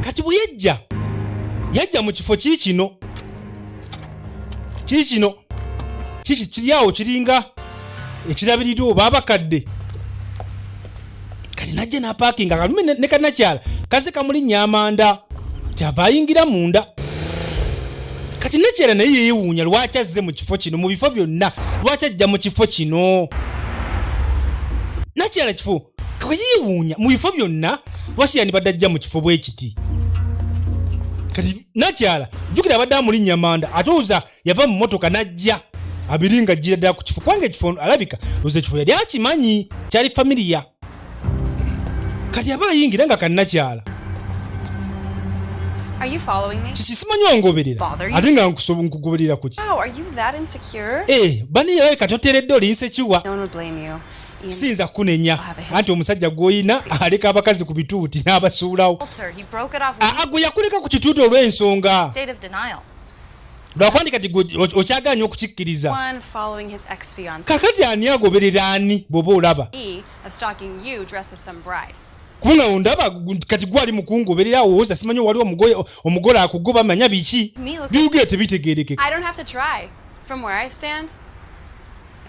Kati bwe yajja, yajja mu kifo kiikino, kiikino kiki kiri awo, kiringa ekirabirirwa oba abakadde. Kati najja n'apaakinga kalume ne kanakyala kaze kamulinnya amanda, kyava ayingira munda. Kati nakyala naye yeewuunya lwaki azze mu kifo kino. Mu bifo byonna lwaki ajja mu kifo kino? Nakyala kifo kwe yeewuunya, mu bifo byonna lwaki yandibadde ajja mu kifo bwe kiti? Kati nakyala jjukira abadde amulinnya manda, ate oza yava mu mmotoka n'ajja abiri nga ajjira ddala ku kifo, kubanga ekifo alabika oza ekifo yali akimanyi, kyali familiar. Kati aba ayingira nga kannakyala. Are you following me? Kiki, simanyi ongoberera? Bother you? Ate nga nkugoberera kuki? Wow, are you that insecure? Eh, bani yawe katoteredde, oli insecure? No one would blame you. Ian Siyinza kukunenya, anti omusajja gw'oyina aleka abakazi ku bituuti n'abasuulawo. Walter, he broke it off. Aa, gwe yakuleka ku kituuti olw'ensonga. State of denial. Lwakwandi kati gwe okyagaanya okukikkiriza. One following his ex-fiance. Kakati ani agoberera ani bw'oba olaba? Me of stalking you dressed as some bride. Kubanga ondaba kati gwali mukungoberera, owooza simanyi waliwo omugole akugoba, manya biki byogera tebitegerekeka. I don't have to try. From where I stand,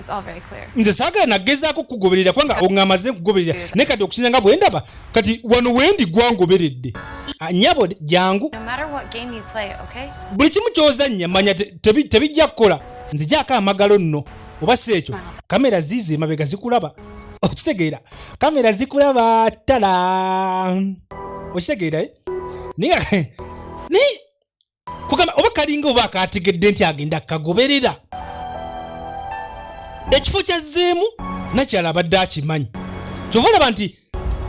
it's all very clear. Nze saagala nagezaako kukugoberera, kubanga oŋŋamaze nkugoberera, naye kati okusinza nga bwe ndaba kati wano wendi gwangoberedde. Ah, nnyabo jangu. No matter what game you play, okay? Buli kimu ky'ozannya manya tebijja kukola. Nzigyako amagalo nno, oba si ekyo kamera ziizo emabega zikulaba, okitegeera? Kamera zikulaba ttala, okitegeera, eh? Naye naye kugamba oba kalinga oba akategedde nti agenda kagoberera ekifo kyazzeemu. Nakyala abadde akimanyi, kyova olaba nti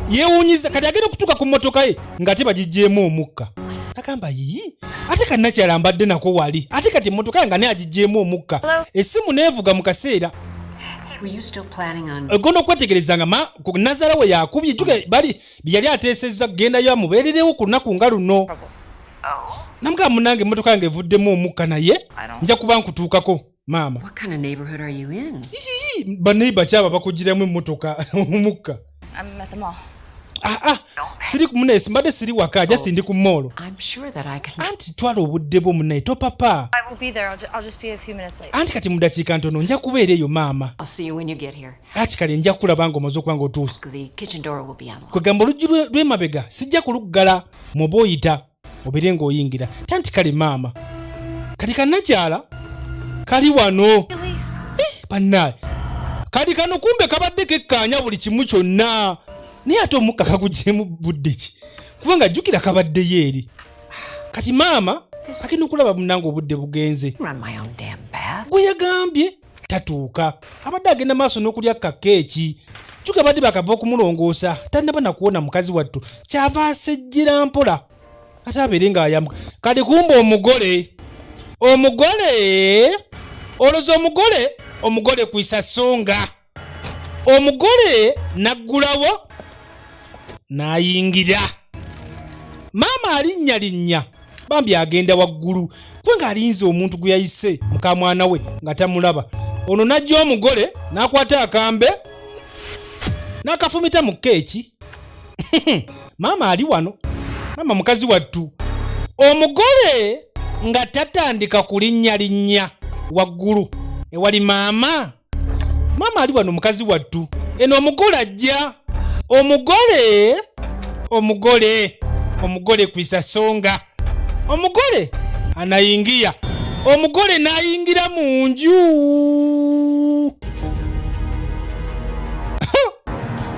yeewuunyiza. Kati agenda okutuuka ku mmotoka ye ng'ate bagiggyemu omukka. Agamba, yiyi, ate kannakyala mbadde nako wali, ate kati emmotoka yange ani agiggyemu omukka? Essimu neevuga mu kaseera. Were you still planning on Ogenda okwetegereza nga nazaala we yakubye. Jjuka bali yali ateesezza kugendayo amubeererewo ku lunaku nga luno. Namugamba, munange emmotoka yange evuddemu omukka, naye nja kuba nkutuukako maama. What kind of neighborhood are you in? Ii, baneiba kyaba bakugiramu emmotoka omukka. I'm at the mall. Aa, siri munaye, mbadde siri waka, just ndi ku mall. I'm sure that I can. Anti twala obudde bwo munaye, topapa. I will be there. I'll just be a few minutes late. Anti kati mu dakiika ntono nja kubeera eyo maama. I'll see you when you get here. Ati kale nja kulaba ng'omaze okuba nga otuuse. The kitchen door will be unlocked. Kwegamba oluggi lw'emabega sijja kuluggala, muba oyita obeere ng'oyingira. Tanti kale maama. Kati kannakyala kali wano. Eh, bannaye, kali kano kumbe kabadde kekkaanya buli kimu kyonna, naye ate omukka kagugyemu budde ki? Kubanga jjukira kabaddeyo eri. Kati maama agenda okulaba munange obudde bugenze. Run my own damn bath. Gwe yagambye tatuuka, abadde agenda maaso n'okulya kakeeki. Jjuka badde bakava okumulongoosa, tannaba nakuwona mukazi wattu, kyava asejjera mpola ate abeere ng'ayambuka. Kati kumba omugole oloza omugole kwisa songa omugole naggulawo n'ayingira. Maama alinnya linnya bambi agenda waggulu, kubanga alinze omuntu gwe yayise mukamwana we nga tamulaba. Ono n'ajja omugole n'akwata akambe n'akafumita mu keeki. Maama ali wano, maama mukazi wattu omugole. Nga tatandika kulinnyalinnya waggulu ewali maama. Maama ali wano, mukazi wattu. Eno omugole ajja, omugole, omugole, omugole kwisa songa, omugole anayingiya, omugole n'ayingira mu nju.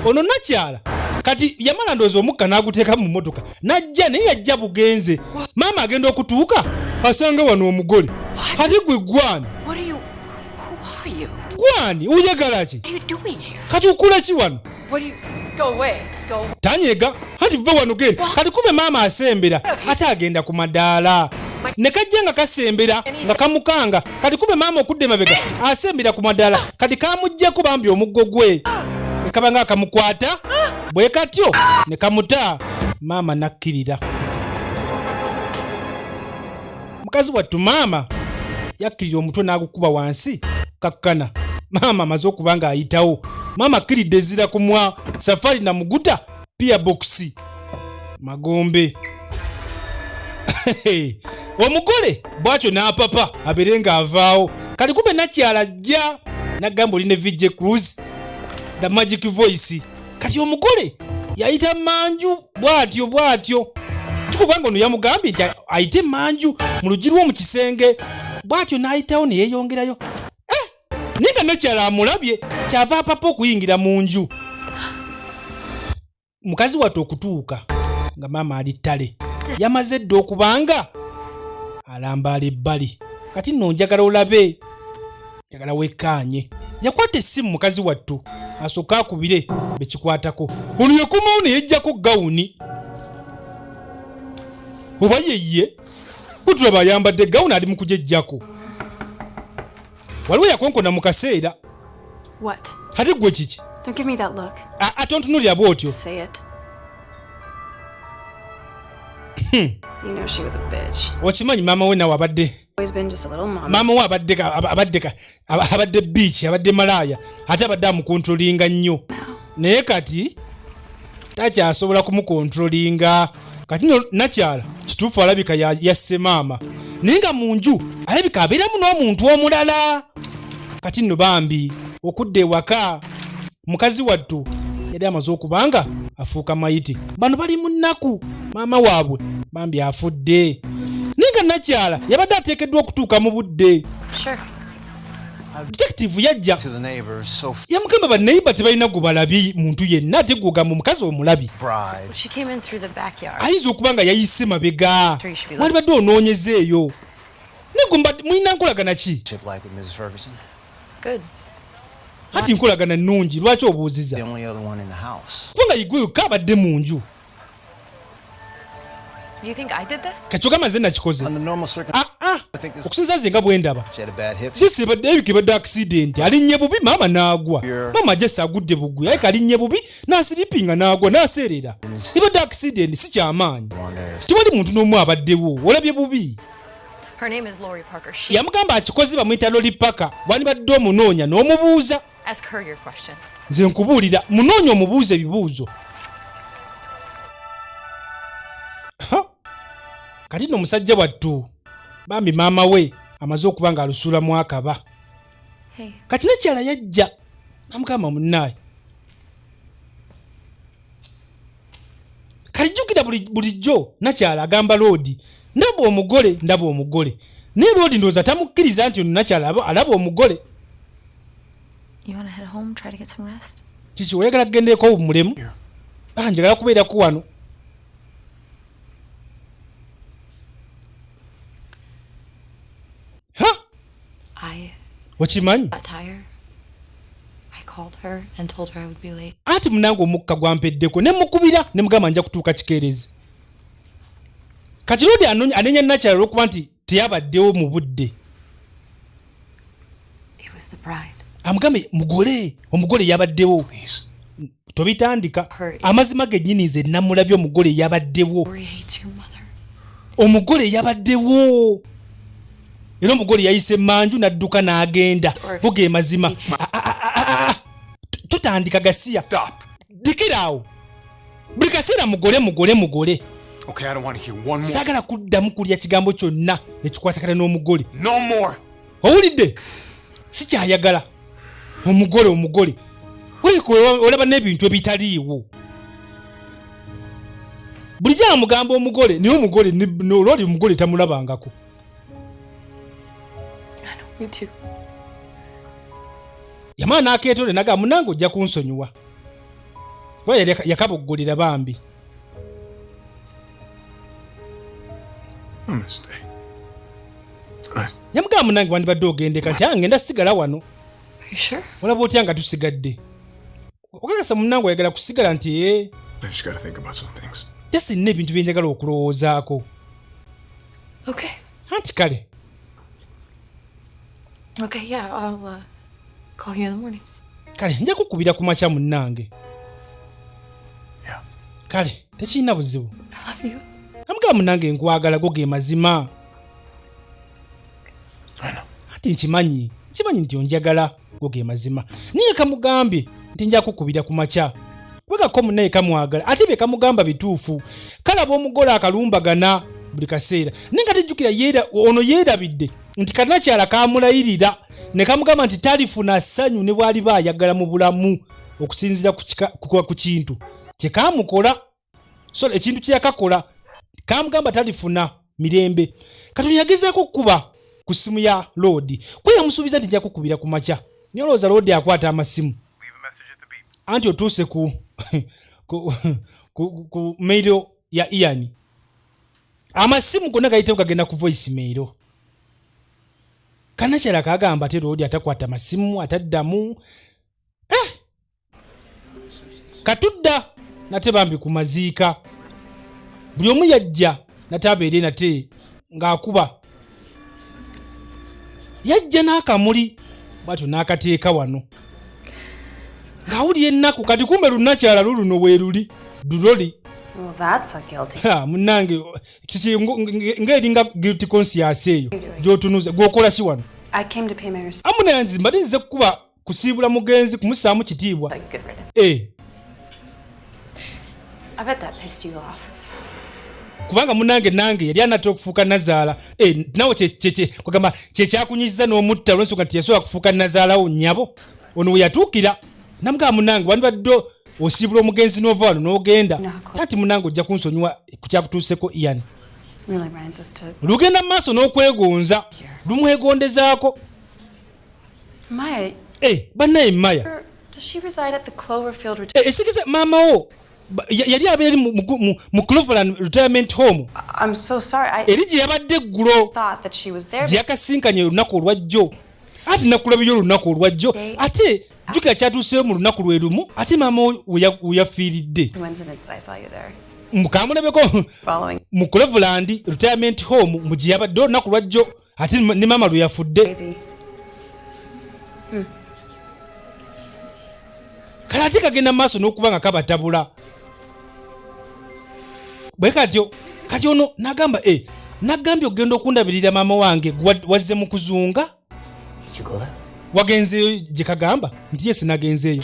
Ono nakyala kati yamala ndowooza omukka n'aguteeka mu mmotoka n'ajja, naye yajja bugenze. Maama agenda okutuuka asanga wano omugole. Ate gwe gwani? What are you? Who are you? Gwani? Oyagala ki? What are you doing here? Kati okola ki wano? What do you? Go away. Go. Tanyega ati va wano, genda. Kati kube maama asembera, ate agenda ku madaala ne kajja nga kasembera nga kamukanga. Kati kube maama okudda emabega asembera ku madaala, kati kamuggyako bambi omuggo gwe ne kaba nga akamukwata bwe katyo ne kamuta. Maama nakkirira, mukazi wattu. Maama yakkirira, omutwe n'agukuba wansi kakkana. Maama amaze okuba ng'ayitawo. Maama akkiridde ezira kumwa safari na muguta pia box magombe. Omugole bwatyo n'apapa abeere ng'avaawo. Kati kube nakyala ajja nagamba oli ne VJ Cruz, the magic voice. Kati omugole yayita manju bw'atyo bw'atyo, kikubanga ono yamugambye nti ayite manju mu luggi lw'omu kisenge. Bw'atyo n'ayitawo ne yeeyongerayo. Eh, naye nga nakyala amulabye, kyava apapa okuyingira mu nju. Mukazi wattu okutuuka nga maama ali ttale, yamaze dda okubanga alambaala ebbali. Kati nno njagala olabe, njagala wekkaanye. Yakwata essimu mukazi wattu asooke akubire bekikwatako. Ono yakomawo ne yeggyako gawuni, oba yeye butulaba ayambadde gawuni ali mu kugyeggyako. Waliwo yakonkona mu kaseera. What? Ate gwe kiki? Don't give me that look. Ate ontunulira bw'otyo. Say it. You know she was a bitch. Okimanyi maama we nawe abadde Always been just a little mom. Maama we abadde bitch, abadde malaaya, ate abadde amukontrolinga nnyo, naye kati takyasobola kumukontrolinga. Kati no nakyala kituufu alabika yasse maama, naye nga mu nju alabika abeeramu n'omuntu omulala. Kati nno bambi okudda ewaka mukazi wattu yali amaze okubanga afuuka mayiti. Bano bali mu nnaku, maama waabwe bambi afudde, naye nga nakyala yabadde ateekeddwa okutuuka mu budde. Sure. Detective yajja. To the neighbors, so Yamugamba baneiba tebalina gwe balabi muntu yenna, ate gwogamba omukazi omulabi. Bride. She came in through the backyard. Ayinza okuba nga yayise mabega, walibadde onoonyeza eyo. Naye gwe mulina nkolagana ki? Chip like with Mrs. Ferguson. Good. Ati nkolagana nnungi, lwaki obuuziza? The only other one in the house. Kubanga igwe yokka abadde mu nju. Do you think I did this? Kakyogamba nze nakikoze? Under normal circumstances, Aa, I think this okusinza nze nga bwe ndaba, she had a bad hip. This ebadde ebika ebadde accident, alinnye bubi maama n'agwa. Maama jesi agudde bugwi, aye kalinnye bubi n'asiripinga n'agwa n'aseerera. Ebadde accident, si kyamaanyi, tewali muntu n'omu abaddewo, olabye bubi. Her name is Lori Parker. She Yamugamba akikoze bamuyita Lori Parker, wandibadde omunoonya n'omubuuza. Ask her your questions. Nze nkubuulira, munoonya omubuuza ebibuuzo. Ha! Kati nno omusajja wattu bambi maama we amaze okuba ng'alusuulamu akaba. Hey. Kati nekyala yajja namugamba, munnaaye, kati jjukira bulijjo nakyala agamba Loodi, ndaba omugole, ndaba omugole, naye Loodi ndowooza tamukkiriza nti ono nakyala alaba omugole. You want to head home, try to get some rest? Kiki, oyagala kugendereko owummulemu? Ah, njagala kubeerako wano. Ha! I Okimanyi got tired. I called her and told her I would be late. Anti munange omukka gwampeddeko ne mukubira ne mugamba nja kutuuka kikeerezi. Kati Loodi anenya nakyala olwokuba nti teyabaddewo mu budde. It was the bride. Amugambe mugole, omugole yabaddewo. Tobitandika. Amazima gennyini nze namulabye, omugole yabaddewo. Lori hates your mother. Omugole yabaddewo, era omugole yayise manju n'adduka n'agenda. Bo ge mazima. Ah, ah, ah, ah, ah. Totandika gasiya, dikiraawo buli kaseera mugole, mugole, mugole. Okay, I don't want to hear one more. Saagala kuddamu kulya kigambo kyonna ekikwatagana n'omugole. No more. Owulidde? Sikyayagala omugole, omugole. Weeko olaba n'ebintu ebitaliiwo. Bulijjo amugamba omugole, naye omugole olwoli omugole tamulabangako. Me too. Yamala n'akeetole naga, "Munange, ojja kunsonyiwa," kuba yali yakaboggolera bambi. I'm gonna stay. Yamugamba, "Munange, wandibadde ogendeka," nti, "Ah, ngenda sigala wano." Are you sure? "Olaba otya nga tusigadde? Okakasa munange oyagala kusigala?" Nti, "Ee." I just gotta think about some things. Just nina ebintu byenjagala okulowoozaako. Okay. Anti kale. Okay, yeah, I'll call you in the morning. Kale, nja kukubira ku makya, munnange. Yeah. Kale, tekirina buzibu. I love you. Amugamba, "Munnange, nkwagala, go ge mazima." I know. Ati, "Nkimanyi, nkimanyi nti onjagala, go ge mazima." Naye kamugambye nti nja kukubira ku makya kubagako munnaye kamwagala, ate bye kamugamba bituufu. Kalaba omugole akalumbagana buli kaseera, naye nga tejjukira ono yeerabidde nti kanakyala kamulayirira ne kamugamba nti talifuna ssanyu ne bw'aliba ayagala mu bulamu okusinziira ku kintu kyekamukola. So ekintu kye yakakola, kamugamba talifuna mirembe. Katono yagezaako okukuba ku ssimu ya Loodi kwe yamusuubiza nti nja kukubira ku makya, naye olowooza Loodi akwata amasimu? Anti otuuse ku mail ya Ian, amasimu gonna gayitewo gagenda ku voice mail. Kanakyala kagamba ate Loodi atakwata masimu, ataddamu. Eh! Katudda nate bambi ku maziika, buli omu yajja nate abeere nate ng'akuba. Yajja n'akamuli bwatyo n'akateeka wano ng'awulira ennaku. Kati kumbe lunakyala luluno weeruli luloli. Well, that's a guilty. Ha, munnange, kiki ng'eringa guilty conscience eyo gy'otunuza? Gwokola ki wano? I came to pay my respects. Amunanzi, mbadde nzize kukuba kusiibula mugenzi, kumussaamu kitiibwa. Good riddance. Eh, I bet that pissed you off. Kubanga munange nange yali anatera okufuuka nazaala. Eh, nawe kugamba kyekyakunyiza n'omutta olw'ensonga nti yasobola kufuuka nazaalawo. Nnyabo ono we yatuukira namugamba, "Munange, wandibadde osiibula omugenzi n'ova wano n'ogenda." Ati, "Munange, ojja kunsonyiwa ku kyakutuuseko Ian." Really, Ryan's just to. Lugenda mu maaso n'okwegonza, lumwegondezaako. Maya, Eh, bannaye, Maya. does she reside at the Cloverfield Eh, esigeze maama wo yali abeera eri mu Cloverland Retirement Home. I'm so sorry. I Eri gye yabadde eggulo thought that she was there. gye yakasinkanye olunaku olwajjo. Ate nakulabyo olunaku olwajjo, ate jjukira kyatuuseyo mu lunaku lwe lumu ate maama wo we yafiiridde. Coincidence that I saw you there. Mukamulabeko Following. mu Cloverland Retirement Home mu gye yabadde olunaku lwajjo ate ne maama lwe yafudde. Crazy. Kale ate kagenda mu maaso n'okuba nga kabatabula bwe katyo. Kati ono n'agamba, e nagambye okugenda okundabirira maama wange, wazze mu kuzunga. Did you go there? Wagenzeeyo gye kagamba nti ye sinagenzeeyo,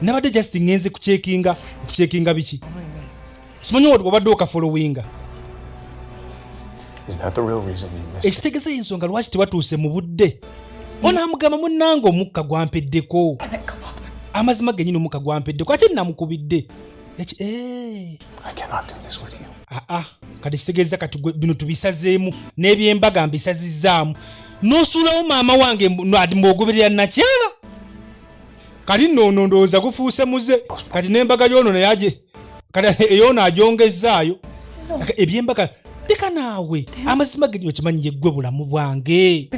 nabadde just ngenze kucheckinga. Kucheckinga biki? Simanyi obadde okafollowinga. Is that the real reason you missed? Ekitegeeza ensonga lwaki tewatuuse mu budde. Onaamugamba, "Munnange, omukka gwampeddeko, amazima genyini omukka gwampeddeko, ate namukubidde." Eh. I cannot do this with you. Aa, kati kitegeeza kati gwe bino tubisazeemu n'ebyembaga mbisazizaamu n'osuulawo maama wange ati mbwogoberera nakyala. Kati nno ono ndowooza gufuuse muze. Kati n'embaga y'ono naye aje kati ey'ono agyongezzaayo. Ebyembaga leka naawe, amazima ge okimanyi yeggwe bulamu bwange.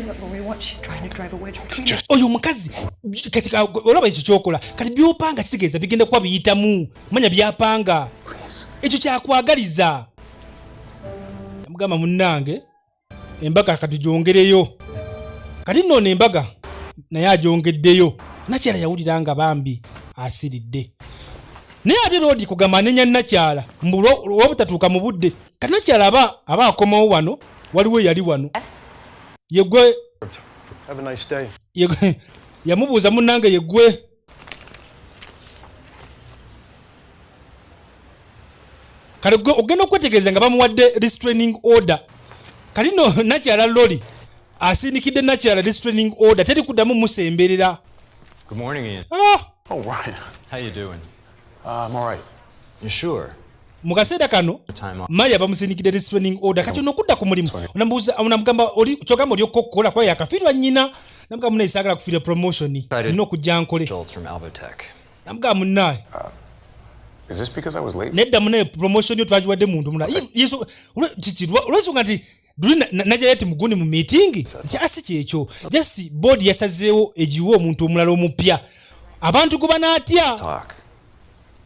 She's trying to drive a wedge between us. Oyo omukazi kati olaba ekyo kyokola kati byopanga kitegeeza bigenda kuba biyitamu. Manya byapanga ekyo kyakwagaliza. Mugamba, "Munnange, embaga kati gyongereyo." Kati nno ono embaga naye agyongeddeyo. Nakyala yawulira nga bambi asiridde, naye ate Loodi kugamba anenya nakyala mbu olwobutatuuka mu budde. Kati nakyala aba akomawo wano, waliwo eyali wano yegwe. Have a nice day. Yamubuuza, "Munnange, yeggwe Kale ogenda okwetegereza nga bamuwadde restraining order. Kati no nakyala Lori asindikidde nakyala restraining order, teri kuddamu musemberera. Good morning, Ian. Ah! Oh, Ryan. How you doing? I'm all right. You sure? Mu kaseera kano Time off. Maya bamusindikidde restraining order. Kati ono okudda ku mulimu onamubuuza, onamugamba oli kyogamba oli okukkola kuba yakafiirwa nnyina. Namugamba, munaye, saagala kufiirwa promotion, nina okujja nkole. Results from Albotech. Namugamba, munaye, Is this because I was late? Nedda munaye, promotion yo twagiwadde muntu mulala. Kiki, olwensonga nti luli najjayo ti mugundi mu meeting nti asi kyekyo, just board yasazeewo egiwe omuntu omulala omupya abantu gwe banaatya. Talk.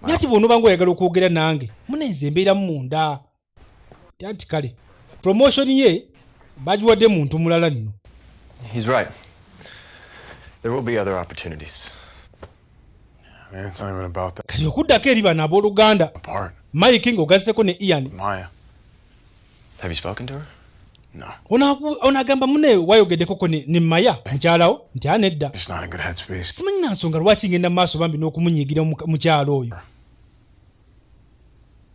Nati bw'onooba nga oyagala okwogera nange, munaye, nze mbeeramu munda. Anti kale promotion ye bagiwadde muntu mulala nno. He's right. There will be other opportunities. Man, it's not even about that Kati okuddako eri bano abooluganda part. Mike ng'ogasseko ne Ian. Maya. Have you spoken to her? No. Ono agamba, mune, wayogeddekoko ne Maya mukyalawo? Nti anedda. Just not in good headspace. Simanyi na nsonga lwaki ngenda mu maaso bambi n'okumunyiigira mukyalo oyo.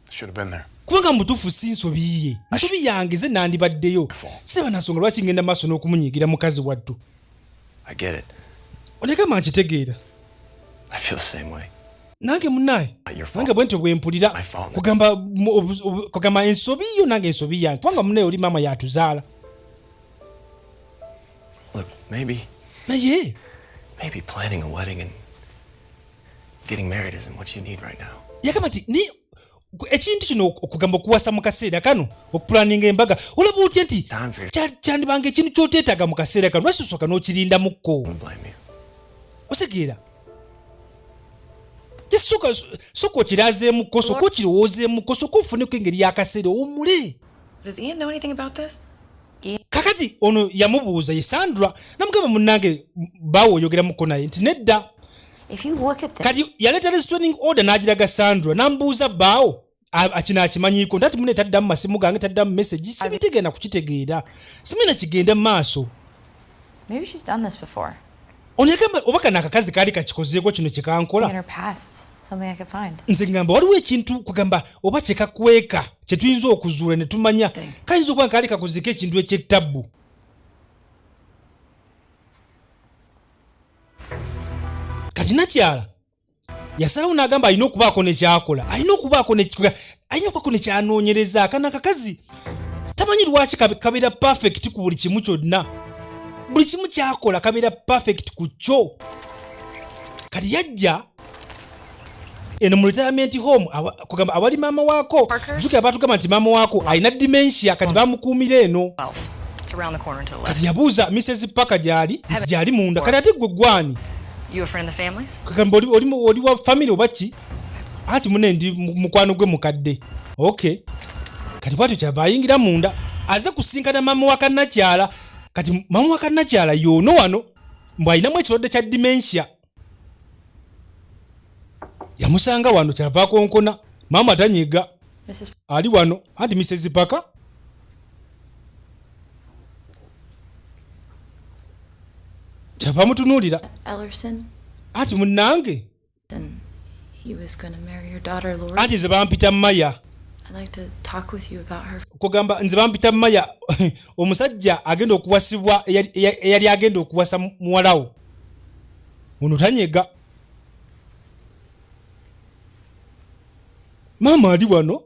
Should have been there. Kubanga mutuufu si nsobi ye, nsobi yange, ze nandibaddeyo. Siraba na nsonga lwaki ngenda mu maaso n'okumunyiigira mukazi wattu. I get it. Onegamba, nkitegeera. I feel the same way. Nange munaye, Your fault. nange bwentyo bwe mpulira. My fault. Kugamba kugamba ensobi yo nange ensobi yange, kubanga munaye oli maama yatuzaala. Look, maybe Naye maybe planning a wedding and getting married isn't what you need right now. Yagamba nti ni ekintu kino, okugamba okuwasa mu kaseera kano, okupulaninga embaga, olaba otya nti kyandibanga ekintu ky'oteetaaga mu kaseera kano? Lwaki osooka n'okirindamuko? I don't blame you. Osegeera, sooka okirazeemuko, sooka okirowoozeemuko, sooka ofuneko engeri y'akaseera owummule. Does Ian know anything about this? Kakati ono yamubuuza ye Sandra, namugamba, munnange, baawe oyogeramuko naye? Nti nedda. If you look at this, Kati yaleeta restraining order n'agiraga Sandra, n'amubuuza, bbaawo kino akimanyiiko? Nti ati mune taddamu masimu gange, taddamu message, sibitegenda kukitegeera, simina kigenda mu maaso. Maybe she's done this before. Ono yagamba oba kano akakazi kaali kakikozeeko kino kyekankola. In her past, something I could find. Nze ngamba waliwo ekintu, kugamba oba kyekakweka kyetuyinza okuzuula ne tumanya, kayinza okuba nga kaali kakozeko ekintu ekyettabbu. Kati nakyala yasalawo n'agamba alina okubaako nekyakola, alina okubaako nekyanoonyereza. Akana akakazi tamanyi lwaki kabeera perfect ku buli kimu kyonna, buli kimu kyakola kabeera perfect ku kyo. Kati yajja eno mu retirement home kugamba awali maama waako. Jjukira batugamba nti maama waako alina dementia, kati bamukuumira eno. It's around the corner to the left. Kati yabuuza Mrs Parker gyali, nti gyali munda. Kati ate gwe gwani? You a friend of the family's? Kagamba oli wa family oba ki? Anti mune ndi mukwano gwe mukadde. Okay, kati bwatyo kyava ayingira munda, aze kusinkana maama wa kannakyala. Kati maama wa kannakyala yoono wano, mbw alinamu ekirwadde kya dementia. Yamusanga wano, kyava akonkona, maama tanyiga. Mrs. Ali wano anti Mrs Parker. Kyava mutunuulira. Ellerson, Anti munnange, and he was going to marry your daughter, Lori. Anti nze bampita Maya. I'd like to talk with you about her. Kugamba nze bampita Maya, omusajja agenda okuwasibwa eyali agenda okuwasa muwalawo ono. Tanyega, maama ali wano.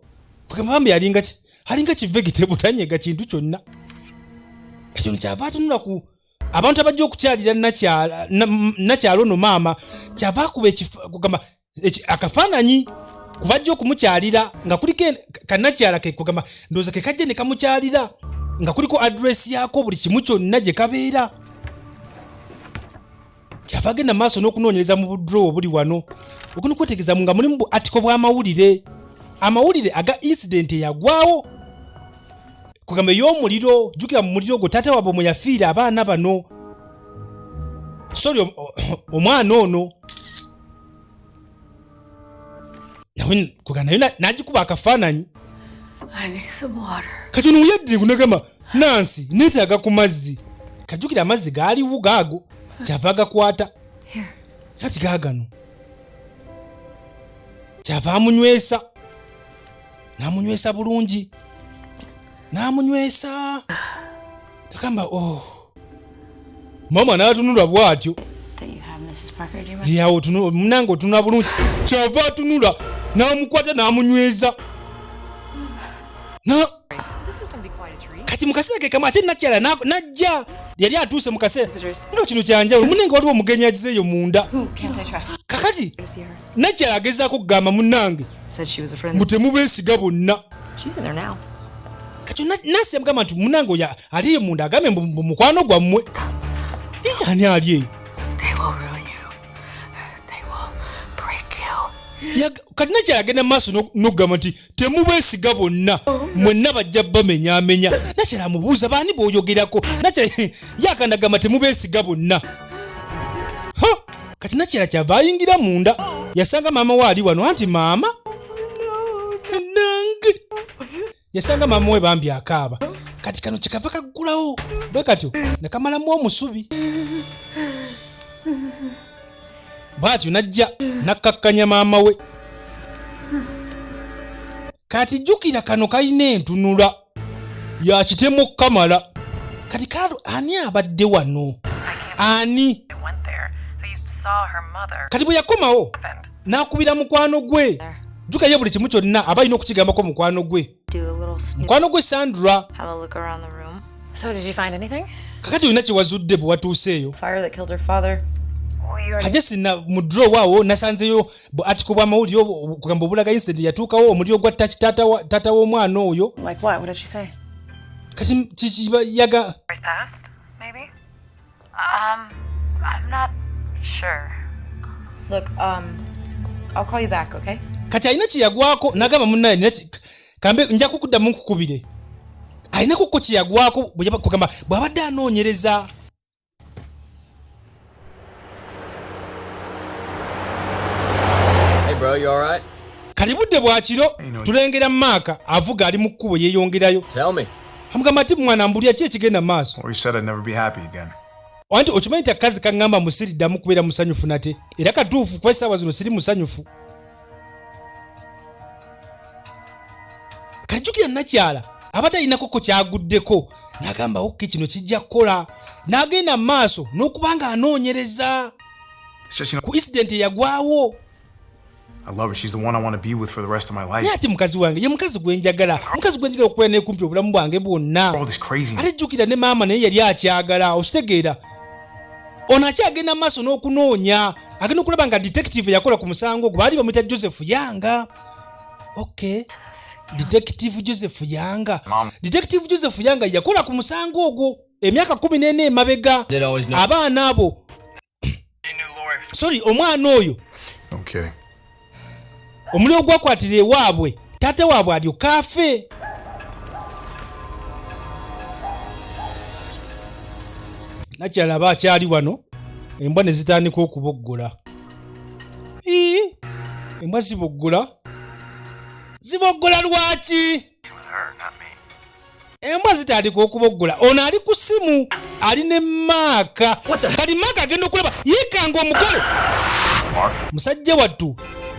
Kugamba maama yalinga alinga kivegetable, tanyega kintu kyonna. Ekyo kyava atunula ku abantu abajja okukyalira nakyala ono maama, kyava akuba kugamba akafaananyi kubajja okumukyalira nga kuliko kannakyala ke. Kugamba ndowooza ke kajja ne kamukyalira, nga kuliko address yaako, buli kimu kyonna gye kabeera. Kyava agenda mu maaso n'okunoonyereza mu budrawer obuli wano, ogenda okwetegereza nga mulimu bu article bw'amawulire, amawulire aga incident eyagwawo, kugamba ey'omuliro. Jjukira mu muliro ogwo taata waabwe mwe yafiira, abaana bano, sorry, omwana ono nawe kugamba naye n'agikuba akafaananyi. I need some water. Kati ono weyaddire kunagamba, Nansi, neetaaga ku mazzi. Kajjukira amazzi gaaliwo gaago, kyava agakwata. Here. Ati gaagano, kyava amunywesa. N'amunywesa bulungi, n'amunywesa, agamba, "Oh." Maama n'atunula bw'atyo. That you have Mrs. Parker. Do you remember? Yawo munange otunula bulungi. Kyava atunula n'amukwata n'amunyweza na This is gonna be quite a treat. Kati mu kaseera ke kamu ate nakyala najja, yali atuuse mu kaseera nga kino kyanjawulo. Munange, waliwo omugenyi agizeeyo munda. Who can't I trust? Kakati To see her. nakyala agezaako kugamba munnange Said she was a friend. mbu temubeesiga bonna. She's in there now. Kati nasi yamugamba nti munange oyo aliyo munda, agambe mbu mukwano gwammwe. Ii, ani ali eyo? They will ruin you. They will break you. Kati nakyala agenda mu maaso n'okugamba nti temubeesiga bonna, mwenna bajja bamenyaamenya. Nakyala amubuuza, "Baani b'oyogerako?" Nakyala yakanda agamba, "Temubeesiga bonna." Ha! Kati nakyala kyava ayingira munda, yasanga maama we ali wano. Anti maama nange yasanga maama we bambi akaaba. Kati kano kyekava kaggulawo bwe katyo ne kamalamu omusubi bw'atyo, najja nakkakkanya maama we. Kati jjukira kano kalina entunula ya kitemu kamala. Kati kalo, ani abadde wano? Ani? Kati bwe yakomawo n'akubira mukwano gwe. Jjuka ye buli kimu kyonna aba alina okukigambako mukwano gwe. Do a little snoop. Mukwano gwe Sandra. Have a look around the room. So, did you find anything? Kakati olina kyewazudde bwe watuuseeyo? Fire that killed her father. Ate sina mu drawer awo nasanzeyo bu article bw'amawulire kugamba obulaga incident yatuukawo, omuliro gwa taata w'omwana oyo. Like what? What did she say? Kati kiki yaga? Past, maybe? I'm not sure. Look, I'll call you back, okay? Kati alina kyeyagwako n'agamba, "Munnaye, nina kambe nja kukuddamu nkukubire." Alina kuko kyeyagwako kugamba bw'abadde anoonyereza. Hey, bro, you alright? Kali budde bwa kiro, tulengera Maaka avuga, ali mu kkubo yeeyongerayo. Tell me. Amugamba ati, "Mwana, mbulya ki ekigenda mu maaso?" Or you said I'd never be happy again. Anti okimanyi nti akazi kaŋŋamba musiriddamu kubeera musanyufu nate, era katuufu, kuba essaawa zino siri musanyufu. Kajjukira nakyala abadde alinakoko kyaguddeko n'agamba, "Okay, kino kijja kukola." N'agenda mu maaso n'okuba nga anoonyereza It's just, ku incident eyagwawo. I love her. She's the one I want to be with for the rest of my life. Naye ate mukazi wange ye mukazi gwe njagala, mukazi gwe njagala okubeera nekumpi obulamu bwange bwonna. All this craziness. Ate jjukira ne maama naye yali akyagala, okitegeera? Ono akyagenda mu maaso n'okunoonya, agenda okulaba nga detective yakola ku musango ogwo baali bamuyita Joseph Yanga. Okay, Detective Joseph Yanga. Mom. Detective Joseph Yanga yakola ku musango ogwo emyaka 14 emabega. Did always know. Abaana abo, sorry, omwana oyo. No kidding. Omuliro gwakwatira ewaabwe, taata waabwe alyoka afe. Nakyala aba akyali wano, embwa ne zitandika okuboggola. Ii, embwa ziboggola, ziboggola lwaki? Embwa zitandika okuboggola. Ono ali ku simu, ali ne Maaka. Kati Maaka agenda okulaba yeekanga omugole, musajja wattu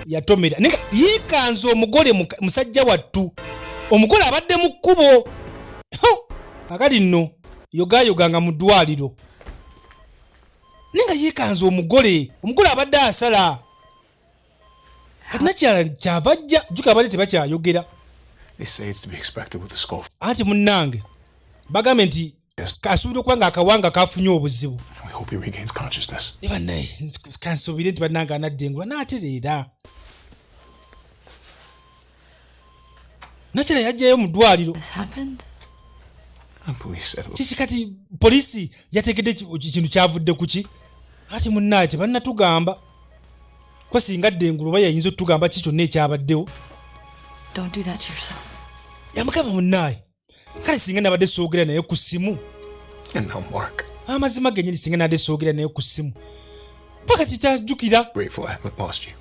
yatomera, naye nga yeekanze omugole. Musajja wattu omugole abadde mu kkubo. Ho! Akati nno yogayoganga mu ddwaliro, naye nga yeekanze omugole, omugole abadde asala. Kati nakyala kyava ajja, jjuka abadde tebakyayogera. They say it's to be expected with the skull. Anti munnange bagambye nti kasuubira okuba nga akawanga kafunye obuzibu. We hope he regains consciousness. Ne bannaye, kansuubire nti bannange anadda engulu, anaatereera. Nakyala yajjayo mu ddwaliro. This happened? The police said it Kiki kati poliisi yategedde kintu kyavudde ku ki? Ati munnaye tebannatugamba ko singa dda engulu oba yayinza otugamba ki kyonna ekyabaddewo. Don't do that to yourself. Yamugamba, "Munnaye, kale singa nabadde soogera naye ku ssimu." And now Mark. Amazima genyini, singa nabadde soogera naye ku ssimu paka kikyajjukira. Grateful I haven't lost you.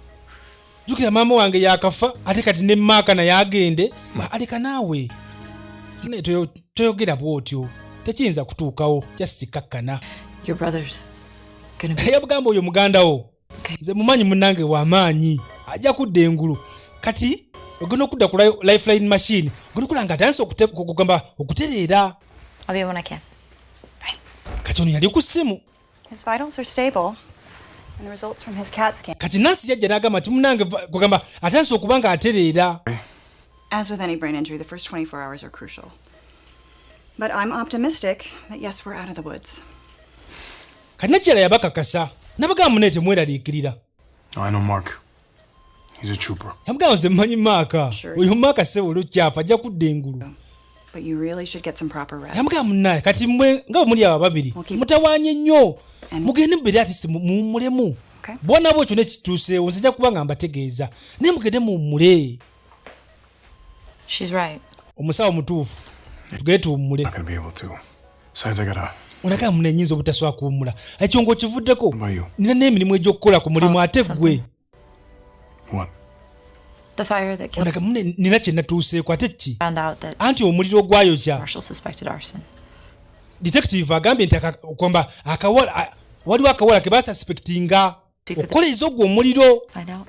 Jjukira maama wange yakafa, ate kati ne Maaka naye agende aleka naawe. Naye toyogera bw'otyo, tekiyinza kutuukawo, just kakkana. Your brother's gonna be Yabugamba, "Oyo muganda wo okay. nze mumanyi, munnange w'amaanyi, ajja kudda engulu." Kati Ogenda okudda ku lifeline machine, ogenda okulaba nga atandise okugamba okutereera. I'll be when I can. Kati ono yali ku ssimu. His vitals are stable, and the results from his CAT scan. Kati nansi yajja n'agamba nti munange kugamba atandise okuba nga atereera. As with any brain injury, the first 24 hours are crucial. But I'm optimistic that yes, we're out of the woods. Kati nakyala yabakakasa nabagamba, mune temweraliikirira. I know Mark. He's a trooper. Yamugamba, nze mmanyi Maaka. Oyo Maaka ssebo olukyafa ajja kudda engulu. But you really should get some proper rest. Yamugamba, munnaye kati mmwe nga bwe muli abo ababiri mutawaanye nnyo, mugende mubeere ati si muwummulemu. Bwona bwe kyonna ekituuseewo nzija kuba nga mbategeeza, naye mugende muwummule. She's right. Omusawo mutuufu, tugende tuwummule. Not gonna be able to. Besides, I gotta. Onagamba, mune nyinza obutaswaa kuwummula, ekyo ng'okivuddeko, nina n'emirimu egy'okukola ku mulimu. Ate ggwe? What? The fire that killed Onaga, mune nina kye natuuseeko. Ate ki? found out that Anti omuliro ogwayokya Marshall suspected arson. Detective agambye nti kwamba akawala waliwo akawala ke basuspectinga okukoleeza ogwo omuliro. Find out.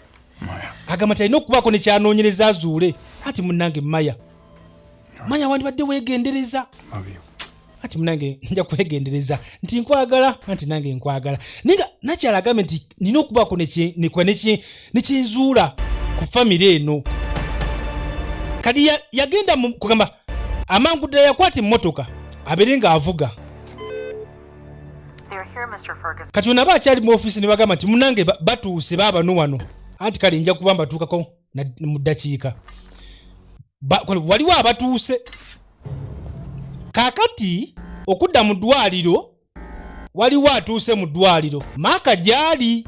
Agamba nti alina okubaako nekyanoonyereza azuule. Anti munnange Maya, Maya, wandibadde weegendereza. Love you. Anti munange nja kwegendereza nti nkwagala, anti nange nkwagala, naye nga nakyala agambye nti nina okubaako nekyenzuula ku famire eno. Kati yagenda kugamba amangu ddala yakwata emmotoka abeere ng'avuga. They're here, Mr. Ferguson. Kati ono aba akyali mu ofiisi ne bagamba nti munange batuuse baabano wano. Anti kale nja kuba mbatuukako mu ddakiika. Waliwo abatuuse kaakati okudda mu ddwaliro. Waliwo atuuse mu ddwaliro, Maaka gy'ali.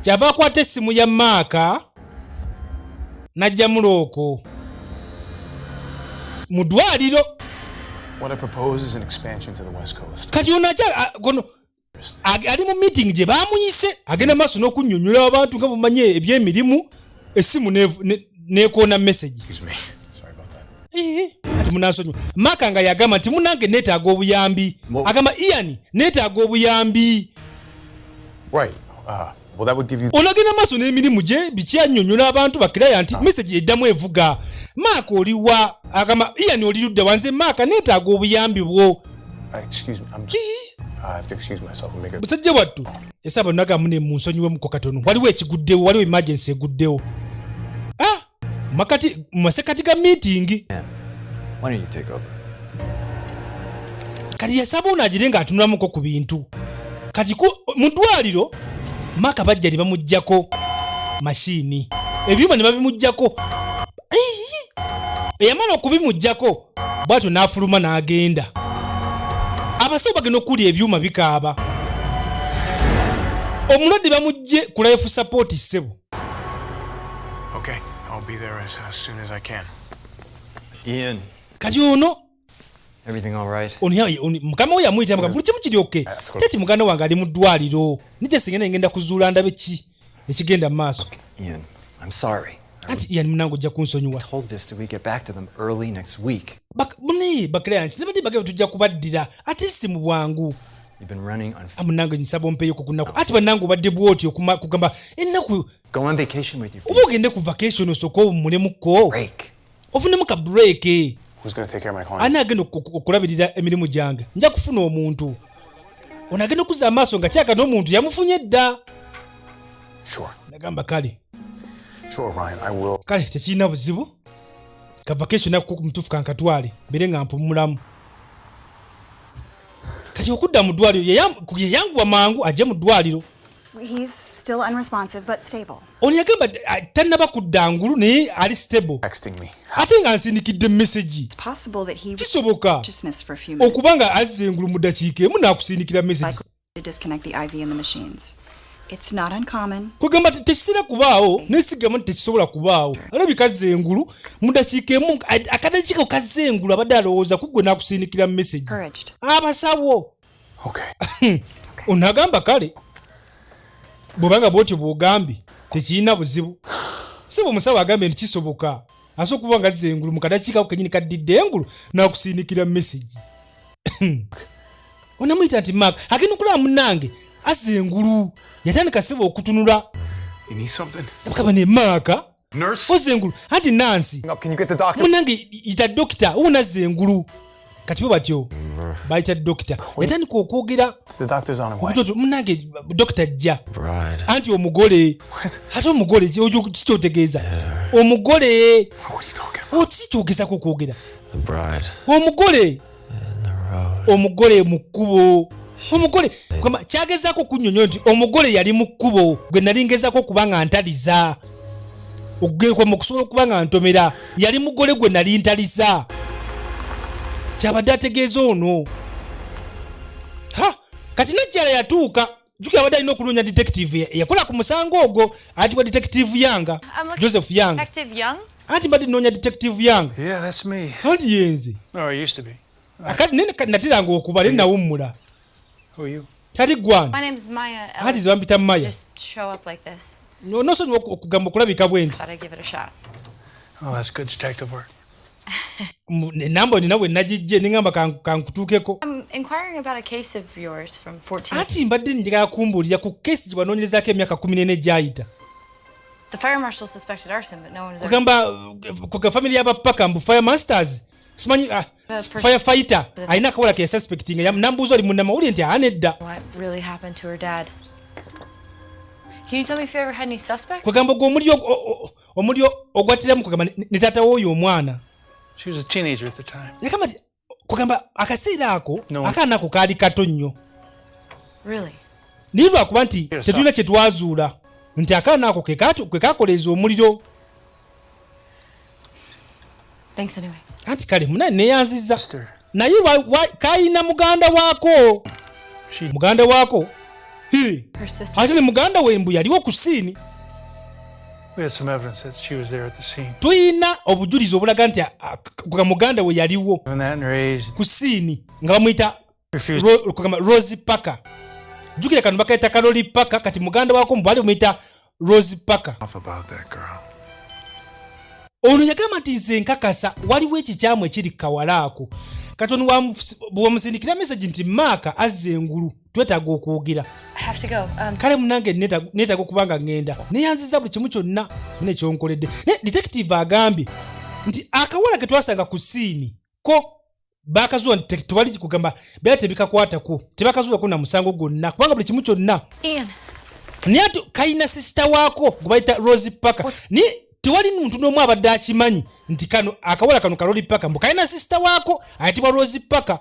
Kyava akwata essimu ya Maaka n'ajja mulooko mu ddwaliro. What I propose is an expansion to the West Coast. Kati ono gono ali mu meeting gye baamuyise, agenda maaso n'okunnyonnyola abantu nga bumanye ebyemirimu, essimu neekoona message. Excuse me. Sorry about that. Ee, ati munansonyiwa. Maaka nga yagamba nti munange neetaaga obuyambi. Agamba, Ian, neetaaga obuyambi. Right. Well, that would give you. Ono agenda maaso n'emirimu gye biki, annyonnyola abantu ba client, message eddamu evuga. Maaka oliwa? Agamba, Ian, oli ludda wanze? Maaka, neetaaga obuyambi bwo. Excuse me. I have to excuse myself and make a. Musajja wattu esaba nagamu ne munsonyiwemuko katono, waliwo ekiguddewo, waliwo emergency eguddewo. Ah, makati mu masekati ga meeting. Why don't you take over? Kati yasaba ono agire ng'atunulamuko ku bintu. Kati mu ddwaliro Maaka bajja ne bamuggyako mashini, ebyuma ne babimuggyako. Eyamala okubimuggyako bw'atyo n'afuluma n'agenda. Abasawo bagenda okuwulira ebyuma bikaaba, omulwadde bamuggye ku life support, ssebo. Okay, I'll be there as soon as I can. Ian, Kati ono everything all right? Ono mukama we yamuyita, mugamba buli kimu kiri okay. Teti muganda wange ali mu ddwaliro, nijja singa ngenda kuzuula ndabe ki ekigenda mu maaso. Ian, I'm sorry. Anti Ian munange ojja kunsonyiwa. Told Vista we get back to them early next week. Mune ba clients nebadde bagebe tujja kubaddira at least mu bwangu. You've been running on. Munange nsaba ompeeyo ku kunaku, ati bannange obadde bwoti kugamba ennaku. Go on vacation with your Oba ogende ku vacation osooke owummulemuko. Break. Ofunemu ka break. Who's going to take care of my clients? Ani agenda okulabirira emirimu gyange? Nja kufuna omuntu. Ono agenda okuzza amaaso nga kyaka n'omuntu yamufunye dda. Sure. Nagamba kale. Sure, Ryan, I will. Kale tekirina buzibu, ka vacation ako mutuufu kankatwale mbeere nga mpumulamu. Kati okudda mu ddwaliro yeyanguwa mangu ajje mu ddwaliro. He's still unresponsive but stable. Ono yagamba tannaba kudda ngulu naye ali stable. Texting me. Ate nga nsindikidde message. It's possible that he Kisoboka consciousness for a few minutes. okuba nga azza engulu mu ddakiika emu n'akusindikira message. To disconnect the IV and the machines. It's not uncommon. Kugamba tekiseera kubaawo, naye sigamba nti tekisobola kubaawo. Alabika azza engulu mu ddakiika emu, akadakiika kazza engulu abadde alowooza ku ggwe n'akusindikira message. Encouraged. Abasawo. Okay. Ono agamba kale bw'obanga bwotyo bw'ogambye tekirina buzibu si bwe omusawo agambye nti kisoboka asobola okuba nga azza engulu mu kadakiika ako kenyini kaddidde engulu n'akusindikira message. Onamuyita nti Mark, agenda okulaba munnange azza engulu yatandika sebo okutunula. You need something? Nakaba ne Maaka. Nurse? Ozza engulu anti nansi. Up, can you get the doctor? Munange, yita dokita, unazza engulu. Kati bo batyo bayita dokita, yatandika okwogera. The doctor's on his way. Obutoto, munange, dokita ajja. Bride. Anti omugole, ate omugole kikyotegeeza omugole? What are you talking about? Kikyogezako okwogera? The bride. Omugole, omugole mu kkubo, omugole kwamba kyagezaako okunyonyola nti omugole yali mu kkubo gwe nali ngezaako okuba nga ntaliza okugekwama okusobola okuba nga ntomera. Yali mugole gwe nali ntaliza, kyabadde ategeeza ono. Ha, kati najjala yatuuka. Jjukira abadde alina okunoonya detective yakola ku musango ogwo ayitibwa Detective Yanga. I'm looking Joseph Young. Detective Young? Anti mbadde nnoonya Detective Young. Yeah, that's me. Anti yenze. Or it used to be. Akati nene kati natiranga okuba naye nawummula. Who are you? Kati gwana? My name's Maya. Anti ze bampita Maya. Just show up like this. Nosonyiwa okugamba okulabika bwe nti. Thought I'd give it a shot. Oh, that's good detective work. Enamba nina bwe nagijje neŋŋamba kankutuukeko. I'm inquiring about a case of yours from 14. Anti mbadde njagala kumbuulira ku case gye wanoonyerezaako emyaka 14 egyayita. The fire marshal suspected arson, but no one was ever. Kugamba kuga family y'abapaka mbu fire masters simanyi firefighter alina akawala ke suspecting. Nambuuza oli munnamawulire nti anedda. What really happened to her dad? Can you tell me if you ever had any suspects? Kugamba gwe omulyo omulyo ogwattiramu kugamba ne taata w'oyo omwana. She was a teenager at the time. Yagamba nti kugamba akaseera ako No. akaana ako kaali kato nnyo. Really? Naye lwakuba nti Yes, tetulina kye twazuula nti akaana ako ke kakoleeza omuliro. Thanks anyway. Anti kale munaye neyanziza. Sister. Naye kayina muganda waako. She Muganda waako. He. Her sister. Ate ne muganda we mbu yaliwo ku scene. We had some evidence that she was there at the scene. Tuyina obujulizi obulaga nti kugamba muganda we yaliwo Given that and her age, ku scene nga bamuyita refused kugamba Rose Parker. Jjukira kano bakayita Kaloli Parker, kati muganda waako mbu bali bamuyita Rose Parker. Off about that girl. Ono yagamba nti nze nkakasa waliwo ekikyamu ekiri kawala ako. Katono wamusindikira message nti maaka azza engulu, twetaaga okwogera. I have to go. Kale munange, neetaaga okuba nga ŋŋenda. Neyanziza buli kimu kyonna nekyonkoledde. Naye detective agambye nti akawala ke twasanga ku scene ko bakazuula nti tewali kugamba beera tebikakwatako, tebakazuulako na musango gwonna kubanga buli kimu kyonna. Ian. Naye ate kalina sister waako gwe bayita Rose Parker, naye tewali muntu n'omu abadde akimanyi nti kano akawala kano Kaloli Parker mbu kalina sister waako ayitibwa Rose Parker.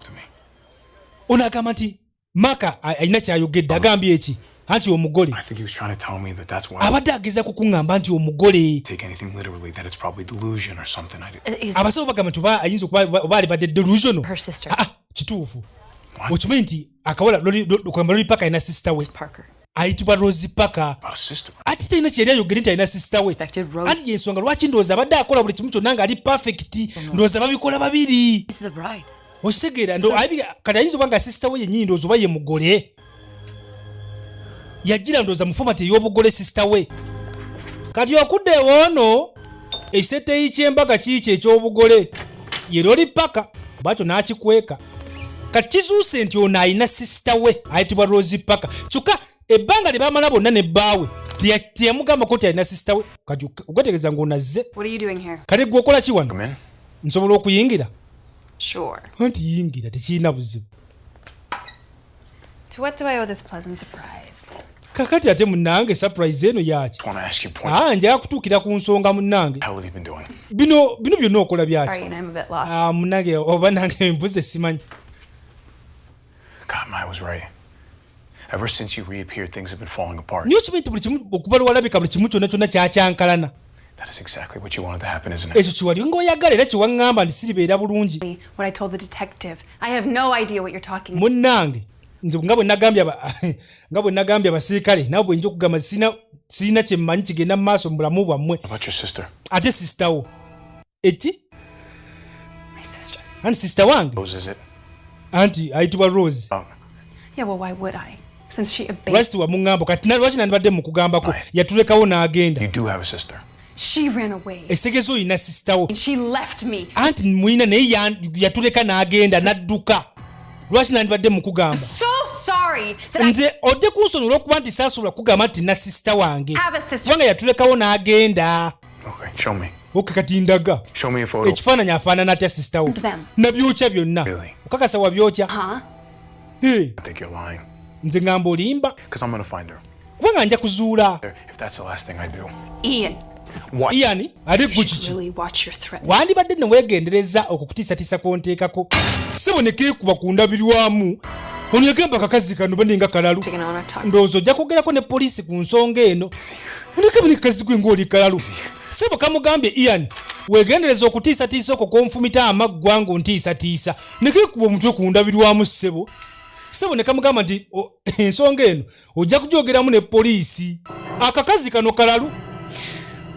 Ono agamba nti maka alina kyayogedde. Agambye eki? Anti omugole. I think he was trying to tell me that that's why Abadde ageza kukuŋŋamba nti omugole. take anything literally, that it's probably delusion or something. I did. Is Abasawo bagamba nti oba ayinza okuba oba alibadde delusional. her sister. Ah, ah, kituufu. Okimanyi nti akawala kugamba Loli Parker alina sister we Parker. ayitibwa Rose Parker. About a sister. Ate talina kyeyali ayogere nti alina sister we. Expected Rose. Anti yensonga lwaki ndowooza abadde akola buli kimu kyonna ng'ali perfect, ndowooza babikola babiri. Is the bride. Okitegeera? Kati ayinza okuba nga sister we yennyini, ndowooza oba ye mugole yagira, ndowooza mu format ey'obugole sister we. Kati okudda ewoono ekiteteeyi ky'embaga kiiki eky'obugole ye Loli Parker bwatyo n'akikweka. Kati kizuuse nti ono alina sister we ayitibwa Rose Parker, kyokka ebbanga lye baamala bonna ne bbaawe teyamugambako nti alina sister we. Kati ogwetegereza ng'onazze. What are you doing here? Kati gwe okola ki wano? Come in. Nsobola okuyingira? Sure. Anti yingira, tekirina buzibu. To what do I owe this pleasant surprise? Kakati ate munnange, surprise eno yaki? Want to ask you point. Aa, njagala kutuukira ku nsonga munnange. How have you been doing? Bino byonna okola byaki? Sorry, and I'm a bit lost. Ah, munnange, oba nange mbuze simanyi. God, Maya was right. Ever since you reappeared, things have been falling apart. Niyo kimanyi nti buli kimu okuva lwalabika buli kimu kyonna kyonna kyakyankalana. That is exactly what you wanted to happen, isn't it? Ekyo kiwali ng'oyagala era kiwaŋŋamba nti siribeera bulungi. What I told the detective. I have no idea what you're talking about. Munnange, nze nga bwe nagambye abasirikale, nawe bwe nja okugamba sirina kye mmanyi kigenda mu maaso mu bulamu bwammwe. How about your sister? Ate sister wo eki? My sister. Anti sister wange. Rose, is it? Anti ayitibwa Rose. Oh, Yeah, well, why would I? Since she abandoned. Lwaki tiwamuŋŋamba? Kati lwaki nandibadde mukugambako? Right. Yatulekawo n'agenda. You do have a sister. She ran away. Ekitegeeza olina sister wo. And she left me. Anti mulina, naye yatuleka n'agenda n'adduka. Lwaki nandibadde mukugamba? So sorry that I Nze ojje kunsonyiwa olwokuba nti saasobola kugamba nti na sister wange have a sister. kubanga yatulekawo n'agenda. Okay, show me. Ok, kati ndaga. Show me a photo. Ekifaananyi afaanana atya sister wo? Them. Nabyokya byonna. Really? Okakasa wabyokya? Huh? Eh, I think you're lying. Nze ngamba olimba. Because I'm gonna find her. Kubanga nja kuzuula. If that's the last thing I do. Ian, What? Ian, ate gwe kiki? really watch your threat. Wandibadde neweegendereza okukutiisatiisa kwonteekako, sebo. Ne keekuba ku ndabirwamu. Ono yagamba kakazi kano baninga kalalu. Ndowooza ojja kwogerako ne poliisi ku nsonga eno. Onekaba ne kakazi gwe ng'oli kalalu, sebo. Kamugambye, Ian, weegendereza okutiisatiisa okwo kwonfumita amaggwa ng'ontiisatiisa. Ne keekuba omutwe ku ndabirwamu, ssebo. Sebo ne kamugamba nti ensonga eno ojja kugyogeramu ne poliisi. Akakazi kano kalalu.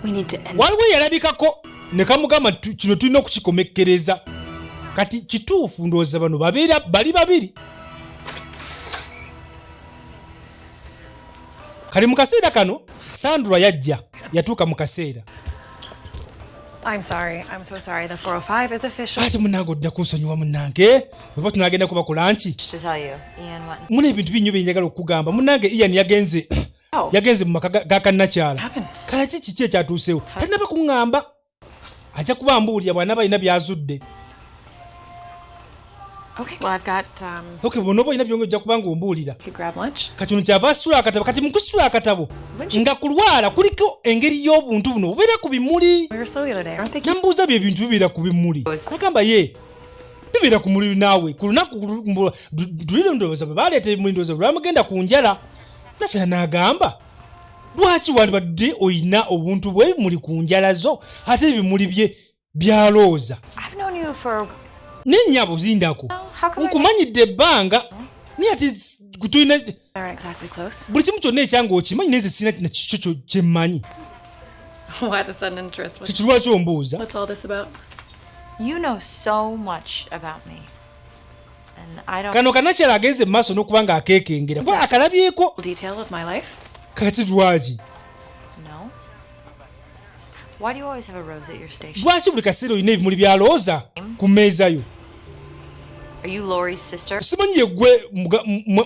We need to end. Waliwo eyalabikako ne kamugamba nti kino tulina okukikomekkereza kati. Kituufu, ndowooza bano babeera bali babiri. Kali mu kaseera kano Sandra yajja yatuuka mu kaseera. I'm sorry. I'm so sorry. The 405 is official. Ate munnange ojja kunsonyiwa, munnange, bweba tunagenda kuba ku lunch. To tell you, Ian went. Muna ebintu binyo byenjagala okukugamba, munnange. Ian yagenze Oh. yagenze mu maka ga kannakyala. Kale ki kiki ekyatuusewo? Talinaba kuŋŋamba, ajja kuba mbuulira bw'anaaba alina by'azudde. Okay. Well, I've got Ok, bw'onooba olina byonge ojja kuba ng'ombuulira. Could grab lunch. Kati ono kyava asula akatabo. Kati mu kusula akatabo nga kulwala kuliko engeri y'obuntu buno bubeera ku bimuli. We were slow the other day, aren't they? Nambuuza bye bintu bibeera ku bimuli. Agamba ye bibeera ku muli naawe ku lunaku luliro ndowooza bwe baleeta ebimuli, ndowooza lwamugenda ku njala. Nakyala n'agamba, lwaki wandibadde oyina obuntu bw'ebimuli ku njala zo, ate ebimuli bye byalooza? I've known you for Naye nnyabo, zindako. How come I Nkumanyidde ebbanga, naye ate tulina aren't exactly close. Buli kimu kyonna ekyange okimanyi, naye nze sirina na kikyo kyemmanyi. Why the sudden interest? Kiki, lwaki ombuuza? What's all this about? You know so much about me. And I don't. Kano kanakyala agenze mu maaso n'okuba nga akeekengera kuba akalabyeko. Detail of my life? Kati lwaki? No. Why do you always have a rose at your station? Lwaki buli kaseera olina ebimuli bya looza ku mmeeza yo? Are you Lori's sister? Simanyi yeggwe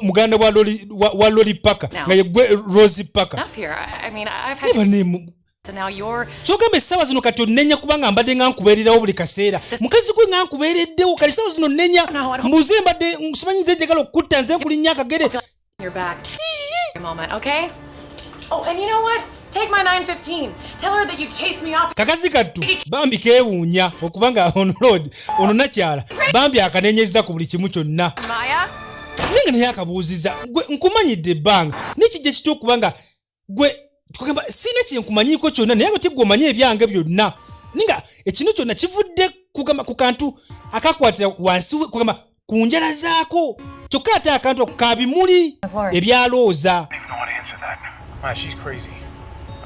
muganda wa Lori, wa Lori Paka, No. nga yeggwe Rose Paka? Enough here. I mean, I've had. Niba nemu So now you're. Kyogamba essaawa zino kati onnenya kubanga mbadde nga nkubeererawo buli kaseera? Mukazi gwe, nga nkubeereddewo, kati essaawa zino nnenya mbuze mbadde simanyi nze njagala okukutta, nze nkulinnya akagere. Your back. A moment, okay? Oh, and you know what? Take my 915. Tell her that you chased me off. Kakazi kattu bambi keewuunya okubanga ono lord ono nakyala bambi akanenyeza ku buli kimu kyonna. Maya? Naye nga naye akabuuziza, gwe nkumanyidde ebbanga, naye kijja kitya okubanga gwe tukugamba sirina kyenkumanyiiko kyonna, naye nga tigwe omanyi ebyange byonna, ninga ekintu kyonna kivudde kugamba ku kantu akakwatira wansi kugamba ku njala zaako, kyokka ate akantu ako ka bimuli ebyalooza. I don't even know how to answer that. Maya, she's crazy.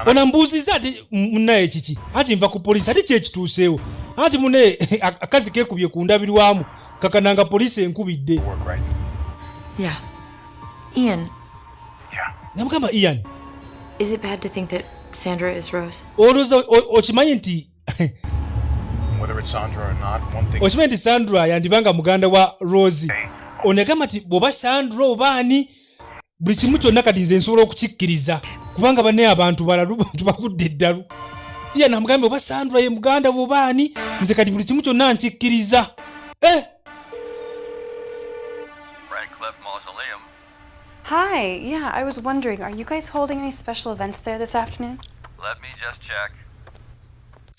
Ono mbuuzizza ati munnaye kiki? Anti nva ku poliisi. Ate kyekituuseewo? Anti munaye akazi keekubye ku ndabirwamu kakananga poliisi enkubidde. Work, right? Yeah. Ian, Namugamba, Ian, is it bad to think that Sandra is Rose? Olowooza okimanyi nti Whether it's Sandra or not, one thing. Okimanyi nti Sandra yandibanga muganda wa Rose? Ono yagamba nti bw'oba Sandra oba ani, buli kimu kyonna kati nze nsobola okukikkiriza, kubanga banne abantu balalu, bantu bagudde eddalu. Iya namugambye oba Sandra ye muganda bwoba ani, nze kati buli kimu kyonna nkikkiriza. Eh! Radcliffe Mausoleum. Hi, yeah, I was wondering, are you guys holding any special events there this afternoon? Let me just check.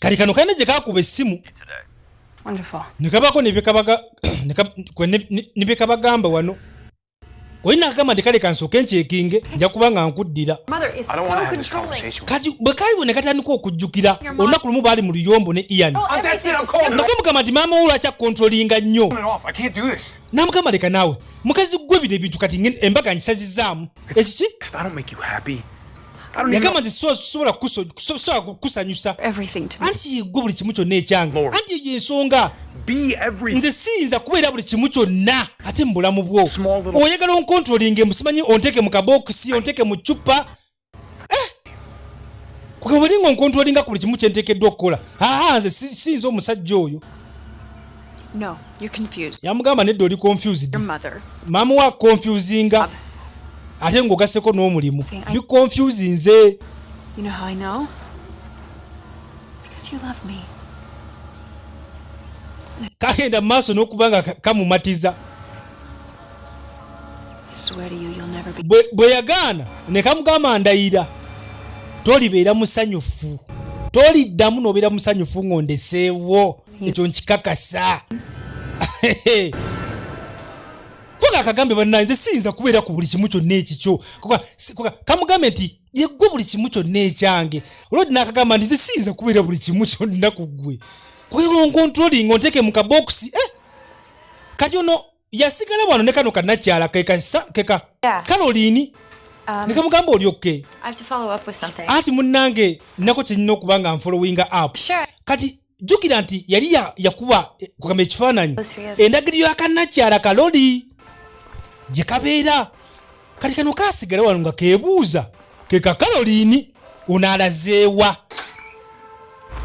Kati kano kalina gye kakuba essimu. Today. Wonderful. Ne kabaako ne ne bye kabagamba wano. Olina akagamba nti kale kansooke nkyekinge, nja kuba nga nkuddira. Mother is I don't so want to have this controlling. conversation. Kati bwe kaliwo ne katandika okujjukira olunaku lumu baali mu luyombo ne Ian. Oh, That's it, I'm calling Nga kamugamba nti maama wo lwaki akontrolinga nnyo? it off. I can't do this. Namugamba, leka naawe mukazi gwe, bino ebintu kati embaga nkisazizaamu ekiki. I don't make you happy. I don't even Yagamba nti sobola kukusanyusa. Everything to me. Anti gwe buli kimu kyonna ekyange. Lord. Anti eyo ensonga. Be everything. Nze siyinza kubeera buli kimu kyonna ate mu bulamu bwo. Small little- Oyagala onkontrolinge, musimanyi onteeke mu kabokisi, onteeke mu cupa. Eh! Kugamba olinga onkontrolinga ku buli kimu kyenteekeddwa okukola. Aa, nze siyinza omusajja oyo. No, you're confused. Yamugamba, nedda, oli confused. Your mother. Maama wa confusinga, ate ng'ogasseko n'omulimu, biconfusinze. You know how I know? You love me. Kagenda mu maaso n'okuba nga kamumatiza. I swear to you, you'll never be. Bwe yagaana ne kamugamba, ndayira tolibeera musanyufu, toliddamu n'obeera musanyufu ng'ondeseewo, ekyo nkikakasa. Kuga akagambe, bannange, nze siyinza kubeera ku buli kimu kyonna ekikyo. Kuga kamugambe nti yeggwe buli kimu kyonna ekyange. Olwodi n'akagamba nti nze siyinza kubeera buli kimu kyonna ku ggwe, controlling onteeke mu kabokisi, eh! Kati ono yasigala wano ne kano kannakyala keka Yeah. Caroline. Ne kamugamba, oli okay? I have to follow up with something. Anti munnange nako kyenina okuba nga nfollowinga up. Sure. Kati jjukira nti yali yakuba kugamba ekifaananyi Those for you. endagiriro y'akannakyala kaloli gye kabeera. Kati kano kasigala wano nga keebuuza ke ka Caroline ono alazeewa,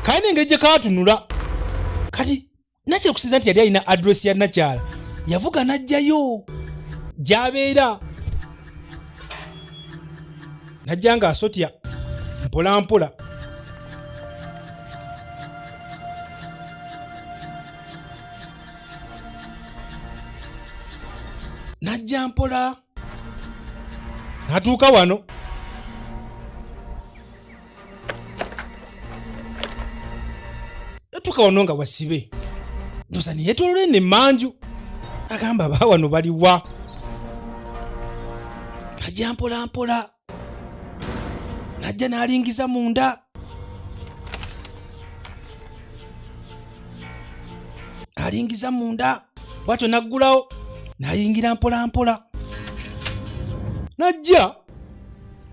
kalina engeri gye kaatunula. Kati nakyala okusinza nti yali alina address ya nakyala, yavuga n'ajjayo gy'abeera, najja ng'asotya mpola mpola. Najja mpola n'atuuka wano. Yatuuka wano nga wasibe ndoza niyetolola eno emmanju, agamba ba wano baliwa. Najja mpola mpola, najja n'alingiza munda, alingiza munda bwatyo n'aggulawo n'ayingira mpola mpola, najja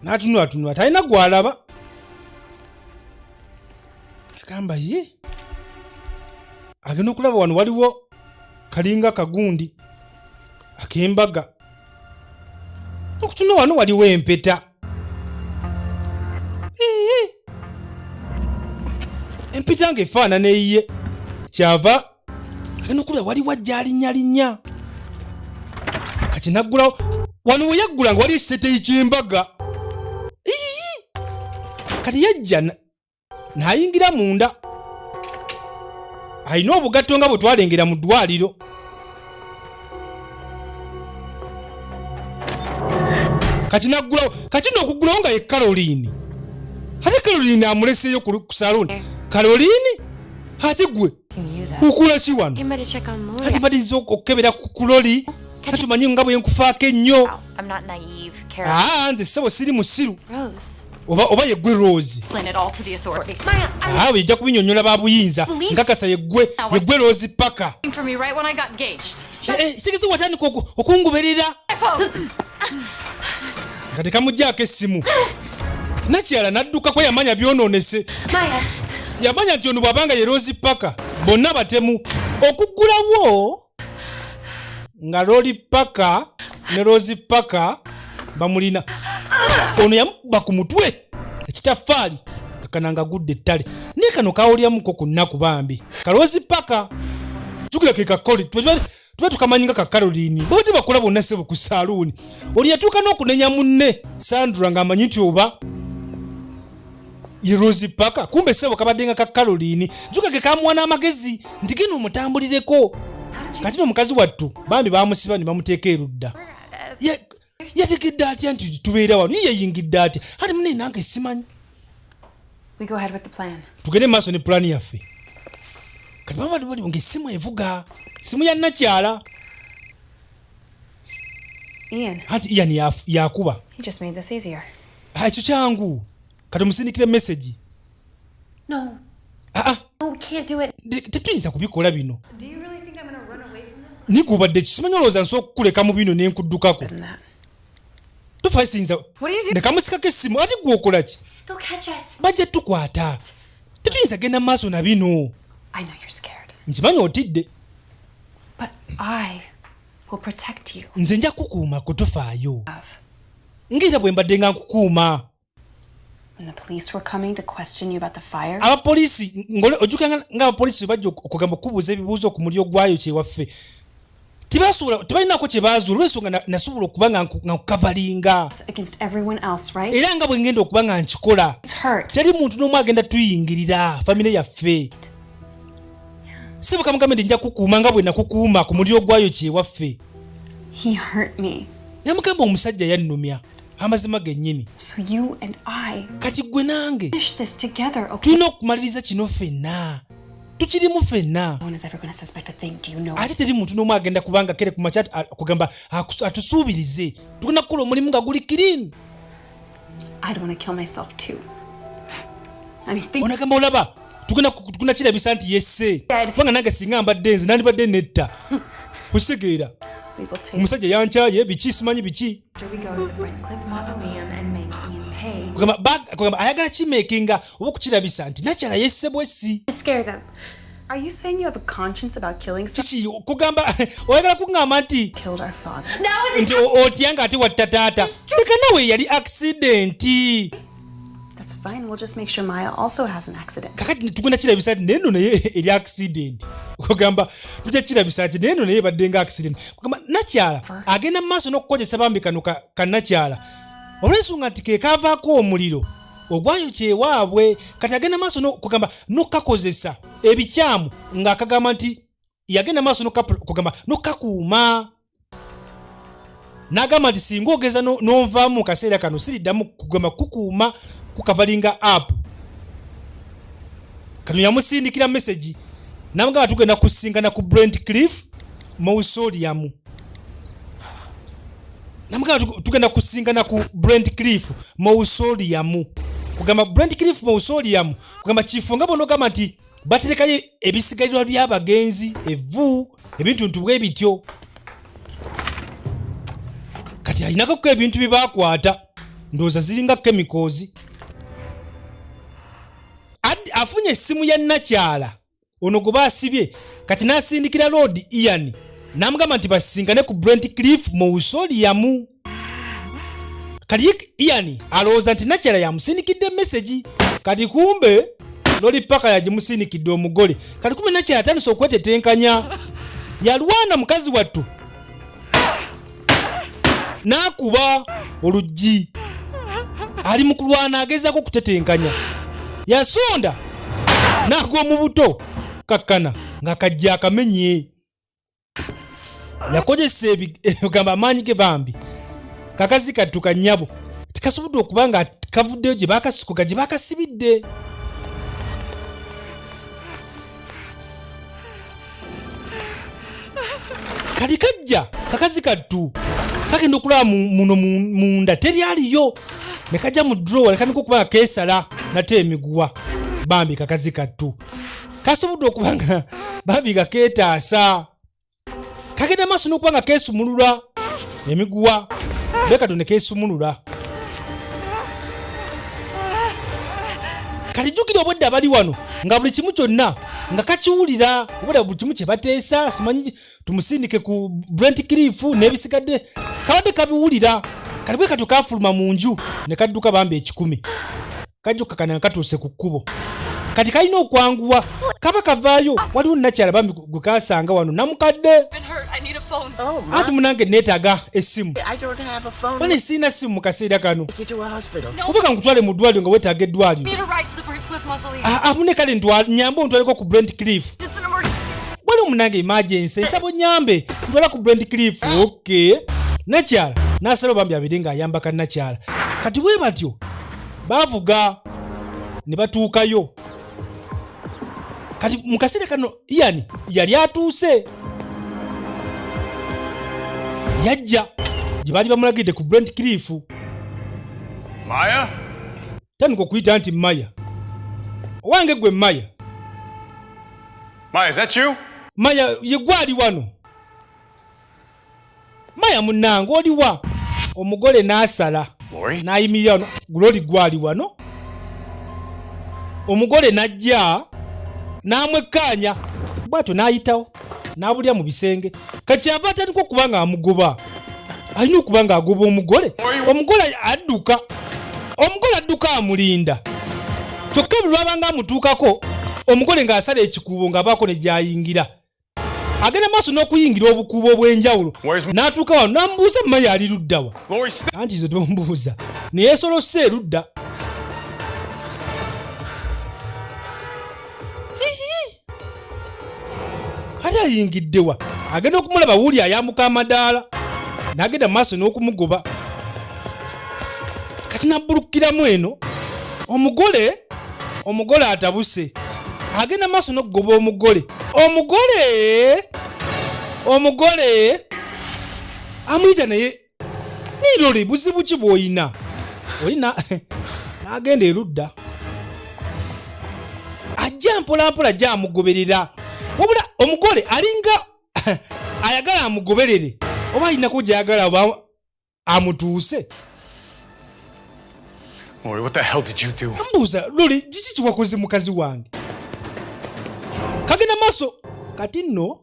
n'atunulatunula, talina gw'alaba. Agamba ye agenda okulaba wano waliwo kalinga kagundi ak'embaga, okutuna wano waliwo empeta. Ee, empeta ng'efaanana eyiye. Kyava agenda okulaba waliwo ajja alinnya kati naggulawo wano. We yaggula nga waliwo ekiteeteeyi ky'embaga. Ii! Kati yajja n'ayingira munda, alina obugatto nga bwe twalengera mu ddwaliro. Kati naggulawo, kati nno okuggulawo nga ye Caroline. Ate Caroline amuleseeyo ku saluuni. Caroline, ate gwe ukula ki wano? Came by to check on Lori. Ati badiriza okukebera ku Lori, ati omanyi nga bwe nkufaako ennyo. I'm not naive, Carol. Aa, nze ssebo siri musiru. Rose. Oba yeggwe Rose? Explain it all to the authorities. Maya, I'm Aawe ejja kubinyonyola ba buyinza. Nkakasa yeggwe, yeggwe Rose Parker. For me right when I got engaged. Kigezi watandika okungoberera My phone. nga tekamuggyako essimu. Nakyala n'adduka ko, yamanya byonoonese. Maya. Yamanya nti ono bw'abanga ye Rose Parker, bonna batemu. Okuggulawo nga Lori Parker ne Rose Parker bamulina. Ono yamukuba ku mutwe ekitafaali kakana nga gudde ettale, naye kano kawulyamuko ku nnaku bambi. Ka Rose Parker jukira ke kakoli tuba tukamanyi nga ka Caroline, babadde bakola bonna sebo ku saaluuni. Oli yatuuka n'okunenya munne Sandra ng'amanyi nti oba ye Rose Parker, kumbe sebo kabadde nga ka Caroline. Juka ke kamuwa n'amagezi nti genda omutambulireko. Kati n'omukazi wattu bambi bamusiba ne bamuteeka erudda. Yategedde atya nti tubeera wano? Ye yayingidde atya? Ati munne nange simanyi. We go ahead with the plan. Tugende maaso ne pulaani yaffe. Kati baba bali ng'essimu evuga, simu ya nakyala. Ian, Anti Ian yakuba. he just made this easier. Ah, ekyo kyangu, kati omusindikire message. No. Aa. No, we can't do it. Tetuyinza kubikola bino. Do you really think I'm gonna run away from this? Nikubadde kisimanyi, olowooza nsobola okukuleka mu bino nenkuddukako? Tofayo, siyinza. What do you do? Ne kamusikako essimu. Ate gwe okola ki? They'll catch us. Bajja tukwata, tetuyinza genda mu maaso na bino. I know you're scared, Nkimanyi otidde. but I will protect you. Nze nja kukuuma, kutufaayo ngaera bwe mbadde nga nkukuuma. When the police were coming to question you about the fire, Abapoliisi ojjukira nga abapoliisi bwe bajja okugamba okubuuza ebibuuzo ku mulyo gwayo kyewaffe, Tebasobola, tebalinako kye baazuula olw'ensonga nasobola okuba nga nkukavalinga. Against everyone else, right? Era nga bwe ngenda okuba nga nkikola, It's hurt. teri muntu n'omu agenda tuyingirira famire yaffe. Sebo kamugambe nti nja kukuuma nga bwe nakukuuma ku muliro gwayo kyewaffe. He hurt me. Yamugamba omusajja yannumya amazima gennyini. So you and I Kati gwe nange finish this together, okay? tulina okumaliriza kino ffenna, tukirimu ffenna. No one is ever going to suspect a thing. Do you know? Ate teri muntu n'omu agenda kubanga kere ku makya kugamba atusuubirize tugenda kukola omulimu nga guli clean. I'd want to kill myself too. I mean, think Onagamba olaba tugenda kirabisa nti yesse, kubanga nange singa mbadde nze nandibadde netta okitegeera. We will take Omusajja yankyaye biki simanyi biki. After we go to the Brentcliffe Mausoleum and make Ian pay. Kugamba ayagala kimakinga oba okukirabisa nti nakyala yesse bwessi. Scare them. Are you saying you have a conscience about killing someone? Kiki kugamba oyagala kuŋŋamba nti Killed our father. nti otya nga ate watta taata? Leka nawe, yali accident. That's fine. We'll just make sure Maya also has an accident. Kakati tugenda kirabisa nti neno naye eri accident. Kugamba tujja kirabisa nti neno naye ebadde nga accident. Kugamba nakyala agenda mu maaso n'okukozesa bambi kano ka nakyala olw'ensonga nti ke kavaako omuliro ogwayo kyewaabwe. Kati agenda maaso kugamba n'okukakozesa ebikyamu ng'akagamba nti yagenda maaso kugamba n'okukakuuma n'agamba nti singa ogeza n'onvaamu mu kaseera kano siriddamu kugamba kukuuma kukavalinga up. Kano yamusindikira message namugamba tugenda kusinkana ku Brent Cliff Mausoleum. Namugamba tugenda kusinkana ku Brent Cliff Mausoleum. Kugamba Brent Cliff Mausoleum kugamba kifo nga bona ogamba nti baterekayo ebisigalirwa by'abagenzi, evvu, ebintu ntu bwe bityo. Kati alinakako ebintu bye bakwata, ndowooza ziringa chemicals. Afunye essimu ya nakyala ono gwe baasibye. Kati n'asindikira Lord Ian n'amugamba nti basinkane ku Brent Cliff Mausoleum. Kati Ian alowooza nti nakyala yamusindikidde message, kati kumbe loli paka yagimusindikidde omugole. Kati kumbe nakyala atandise okwetetenkanya, yalwana mukazi wattu n'akuba oluggi. Ali mu kulwana agezaako okutetenkanya, yasonda n'agwa mu buto kakkana nga kajja akamenye. Yakozesa gamba amaanyi ge bambi. Kakazi kattu kannyabo tekasobodde okuba nga kavuddeyo gye bakasikuka gye bakasibidde. Kati kajja kakazi kattu kagenda okulaba muno munda teri aliyo, ne kajja mu drawer ne katandika okuba nga keesala nate emiguwa. Bambi kakazi kattu kasobodde okuba nga bambi nga keetaasa, kagenda maaso n'okuba nga keesumulula emiguwa bekato ne keesumulula. Kati jjukira obwedda bali wano nga buli kimu kyonna nga kakiwulira, obwedda buli kimu kye bateesa, simanyi tumusindike ku Brent Cliff n'ebisigadde, kabadde kabiwulira. Kati bwe katyo kafuluma mu nju ne kadduka bambi 100 kajja okukakana nga katuuse ku kkubo. Kati kalina okwanguwa kaba kavaayo, waliwo nakyala bambi gwe kasanga wano namukadde. Been hurt. I need a phone. Oh, Anti munange neetaaga essimu. I don't have a phone. Bane siina simu mu kaseera kano. Take you to a hospital. Oba kankutwale mu ddwaliro nga weetaaga eddwaliro. Need a ride to the Brentcliffe Mausoleum. Ah, ah, mune kale nyambe ontwaleko ku Brent Cliff. It's an emergency. Wali munange emergency, nsaba onyambe ntwala ku Brent Cliff. Okay, nakyala nasala bambi abiri ng'ayamba kannakyala. Kati bwe batyo bavuga ne batuukayo. Kati mu kaseera kano Ian yali atuuse, yajja gye baali bamulagidde ku Brent Cliff. Maya? Tandika okuyita nti Maya owange, gwe Maya. Maya, is that you? Maya, ye gwali wano? Maya munnange, oliwa? Omugole n'asala Lori? n'ayimirira wano. Guloli gwali wano? Omugole n'ajja n'amwekkaanya bw'atyo n'ayitawo n'abulya mu bisenge. Kakyava atandika okuba ng'amugoba, alina okuba ng'agoba omugole. Omugole adduka, omugole adduka amulinda. Kyokka buli lwabanga amutuukako, omugole ng'asala ekikuubo ng'abaako ne gy'ayingira. Agenda maaso n'okuyingira obukuubo obw'enjawulo n'atuuka wano n'amubuuza, Maya ali luddawa? Anti ze tombuuza, neyesolose erudda. Ihi! Ali ayingiddewa? Agenda okumulaba wuuli ayambuka amadaala n'agenda mu maaso n'okumugoba. Kati nabbulukiramu eno omugole, omugole atabuse, agenda maaso n'okugoba omugole, omugole, omugole amuyita naye niroli, buzibu ki bw'olina? Oli n'agenda erudda, ajja mpolampola ajja amugoberera, wabula omugole alinga ayagala amugoberere oba alinako gyayagala oba amutuuse. Lori, what the hell did you do? Mbuuza Loli, kiki kiwakoze mukazi wange? Kagenda maaso kati nno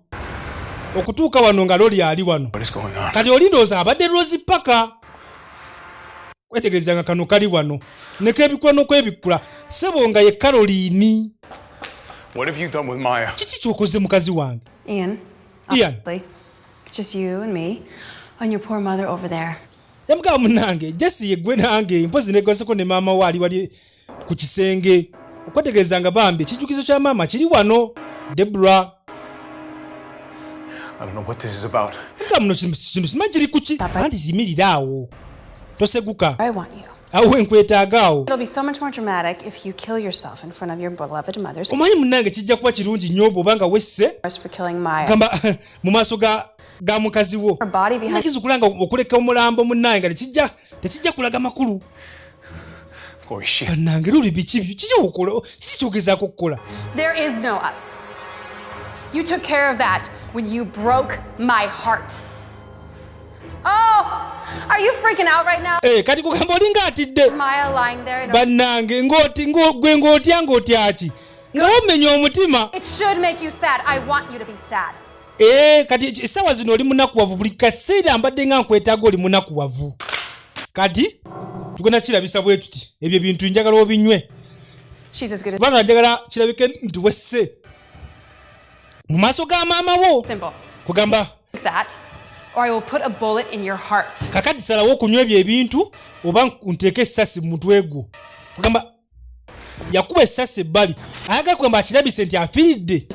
okutuuka wano nga Loli ali wano. What is going on? Kati oli ndowooza abadde Rosi Paka kwetegereza nga kano kali wano nekebikula n'okwebikula sebo nga ye Caroline. What have you done with Maya? Kiki kyokoze mukazi wange? Ian. Ian. Obviously. It's just you and me and your poor mother over there. Yamugamba, munange Jesi yeggwe nange, mpozi negoseko ne maama we ali wali ku kisenge. Okwetegereza nga bambi ekijjukizo kya maama kiri wano, Debra. I don't know what this is about. Nga muno kino simanyi kiri kuki, anti yimirira awo toseguka. I want you. Awo wenkwetaaga awo. It'll be so much more dramatic if you kill yourself in front of your beloved mother's Omanyi munnange, kijja kuba kirungi nnyo bw'oba nga wesse for killing Maya. gamba mu maaso ga mukazi wo. Her body behind Nakizukula nga okuleka omulambo munnange nga tekijja kulaga makulu. Lori, she. Bannange luli, biki kiki okola? Kiki kyogezaako okukola? There is no us. You took care of that when you broke my heart. Oh, are you freaking out right now? Eh, kati kugamba olinga atidde. Maya lying there in a Bannange ng'oti gwe ng'otya ki nga womenya omutima? It should make you sad. I want you to be sad. Ee, kati essaawa zino oli munakuwavu, buli kaseera mbadde nga nkwetaaga, oli munakuwavu. Kati tugenda kirabisa bwe tuti, ebyo ebintu njagala obinywe. She's as good as Kubanga njagala kirabike nti wesse mu maaso ga maama wo. Simple. Kugamba That, or I will put a bullet in your heart. Kakati salawo okunywa ebyo ebintu oba nteeke essasi mu mutwe gwo. Kugamba yakuba essasi ebbali, ayagala kugamba akirabise nti afiiridde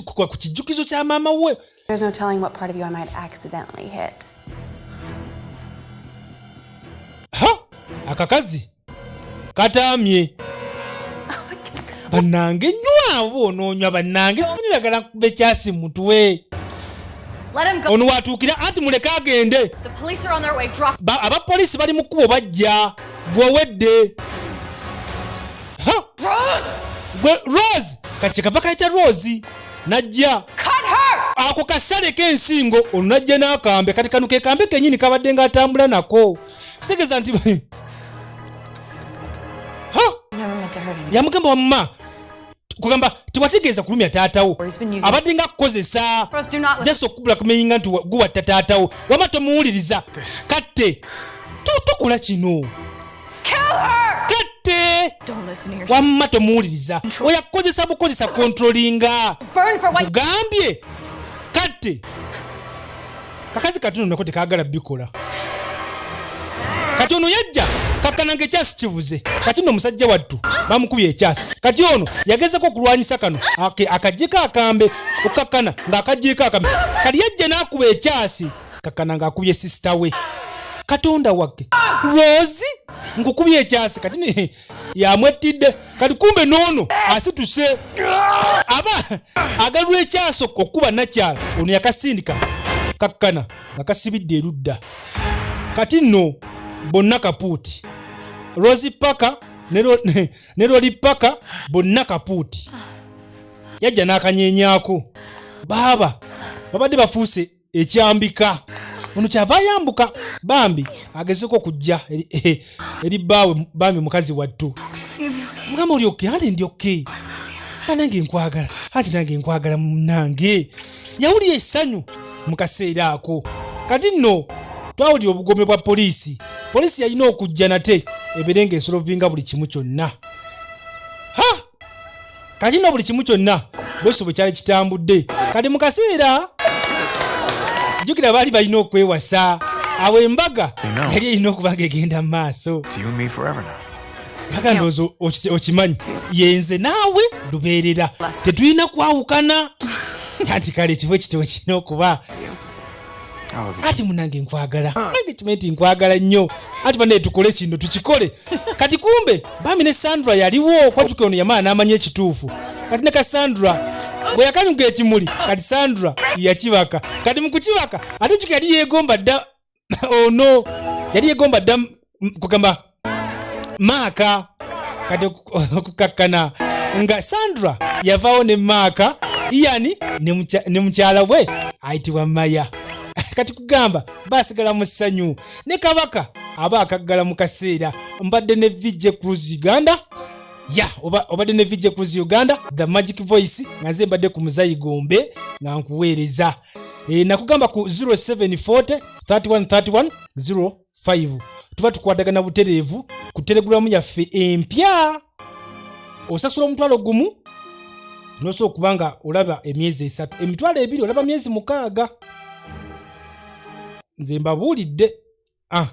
ku kijjukizo kya maama we. There's no telling what part of you I might accidentally hit. Ha! Akakazi kataamye bannange, nywabo onoonywa bannange, simanyi oyagala nkuba ekyasi mutwe. Let him go. Ono watuukira anti muleke agende. The police are on their way. Drop. Abapoliisi bali mu kkubo bajja, gwowedde. Ha! Rose! Gwe Rose, kati kyekava kayita Rose najja. Cut her! Ako kasale k'ensingo, ono najja n'akambe. Kati kano ke kambe kennyini kabadde ng'atambula nako, kitegeeza nti ha. Never meant to hurt anyone. Yamugamba, wamma kugamba tewategeeza kulumya taatawo, abadde nga akukozesa. Rose, do not listen. Just okublackmailinga nti guwatta taatawo. Wamma tomuwuliriza, katte. Tokola kino. Kill her! Katte. Don't listen to your Wamma tomuwuliriza, oya kukozesa bukozesa, controllinga. Burn for what Kugambye katte. Kakazi katono nako tekagala bikola. Kati ono yajja kakkana nga ekyasi kivuze. Kati nno omusajja wattu bamukubye ekyasi. Kati ono yagezeko okulwanyisa kano akaggyeko akambe, okukakkana ng'akaggyeko akambe. Kati yajja n'akuba ekyasi, kakkana ng'akubye sister we. Katonda wagge, Rose, nkukubye ekyasi. Kati yamwettidde. Kati kumbe n'ono asituse aba agalula ekyasi okukuba nakyala ono, yakasindika kakkana nga kasibidde erudda. Kati nno bonna kapuuti, Rosi Paka ne Loli Paka bonna kapuuti. Yajja n'akanyenyaako, baaba babadde bafuuse ekyambika. Ono kyava ayambuka bambi agezeko okujja eri bbaawe. Bambi mukazi wattu, mugamba, oli okay? Anti ndi okay banange, nkwagala. Anti nange nkwagala munange. Yawulira essanyu mu kaseera ako. Kati nno twawulira obugome bwa poliisi. Poliisi yalina okujja nate ebeere ng'esolovinga buli kimu kyonna. Ha, kati nno buli kimu kyonna bweso bwe kyali kitambudde. Kati mu kaseera jjukira baali balina okwewasa, awo embaga yali erina okuba nga egenda mu maaso. It's you and me forever now. Yaka ndowooza okimanyi yenze naawe lubeerera, tetulina kwawukana. Anti kale ekifo ekitebo kirina okuba. Ati munange nkwagala, nange kimanyi nti nkwagala nnyo. Ati banaye tukole kino, tukikole kati. Kumbe bami ne Sandra yaliwo kwajuka ono yamala n'amanya ekituufu. Kati ne Kasandra bwe yakanyuga ekimuli, kati Sandra yakibaka. Kati mu kukibaka ate juka yali yeegomba dda ono, yali yeegomba dda kugamba Maaka. Kati okukakkana nga Sandra yavaawo ne Maaka, Ian ne mukyala we ayitibwa Maya. Kati kugamba basigala mu ssanyu ne kabaka aba akaggala mu kaseera. Mbadde ne VJ Cruz Uganda ya obadde ne VJ Cruz Uganda, the magic voice, nga nze mbadde ku Muzayi Gombe nga nkuweereza. Nakugamba ku 0740 31 31 05 tuba tukwatagana butereevu ku Telegulamu yaffe empya. Osasula 10,000 nosobola okuba nga olaba emyezi 3, 20,000 olaba myezi 6. Nze mbabuulidde. Ah.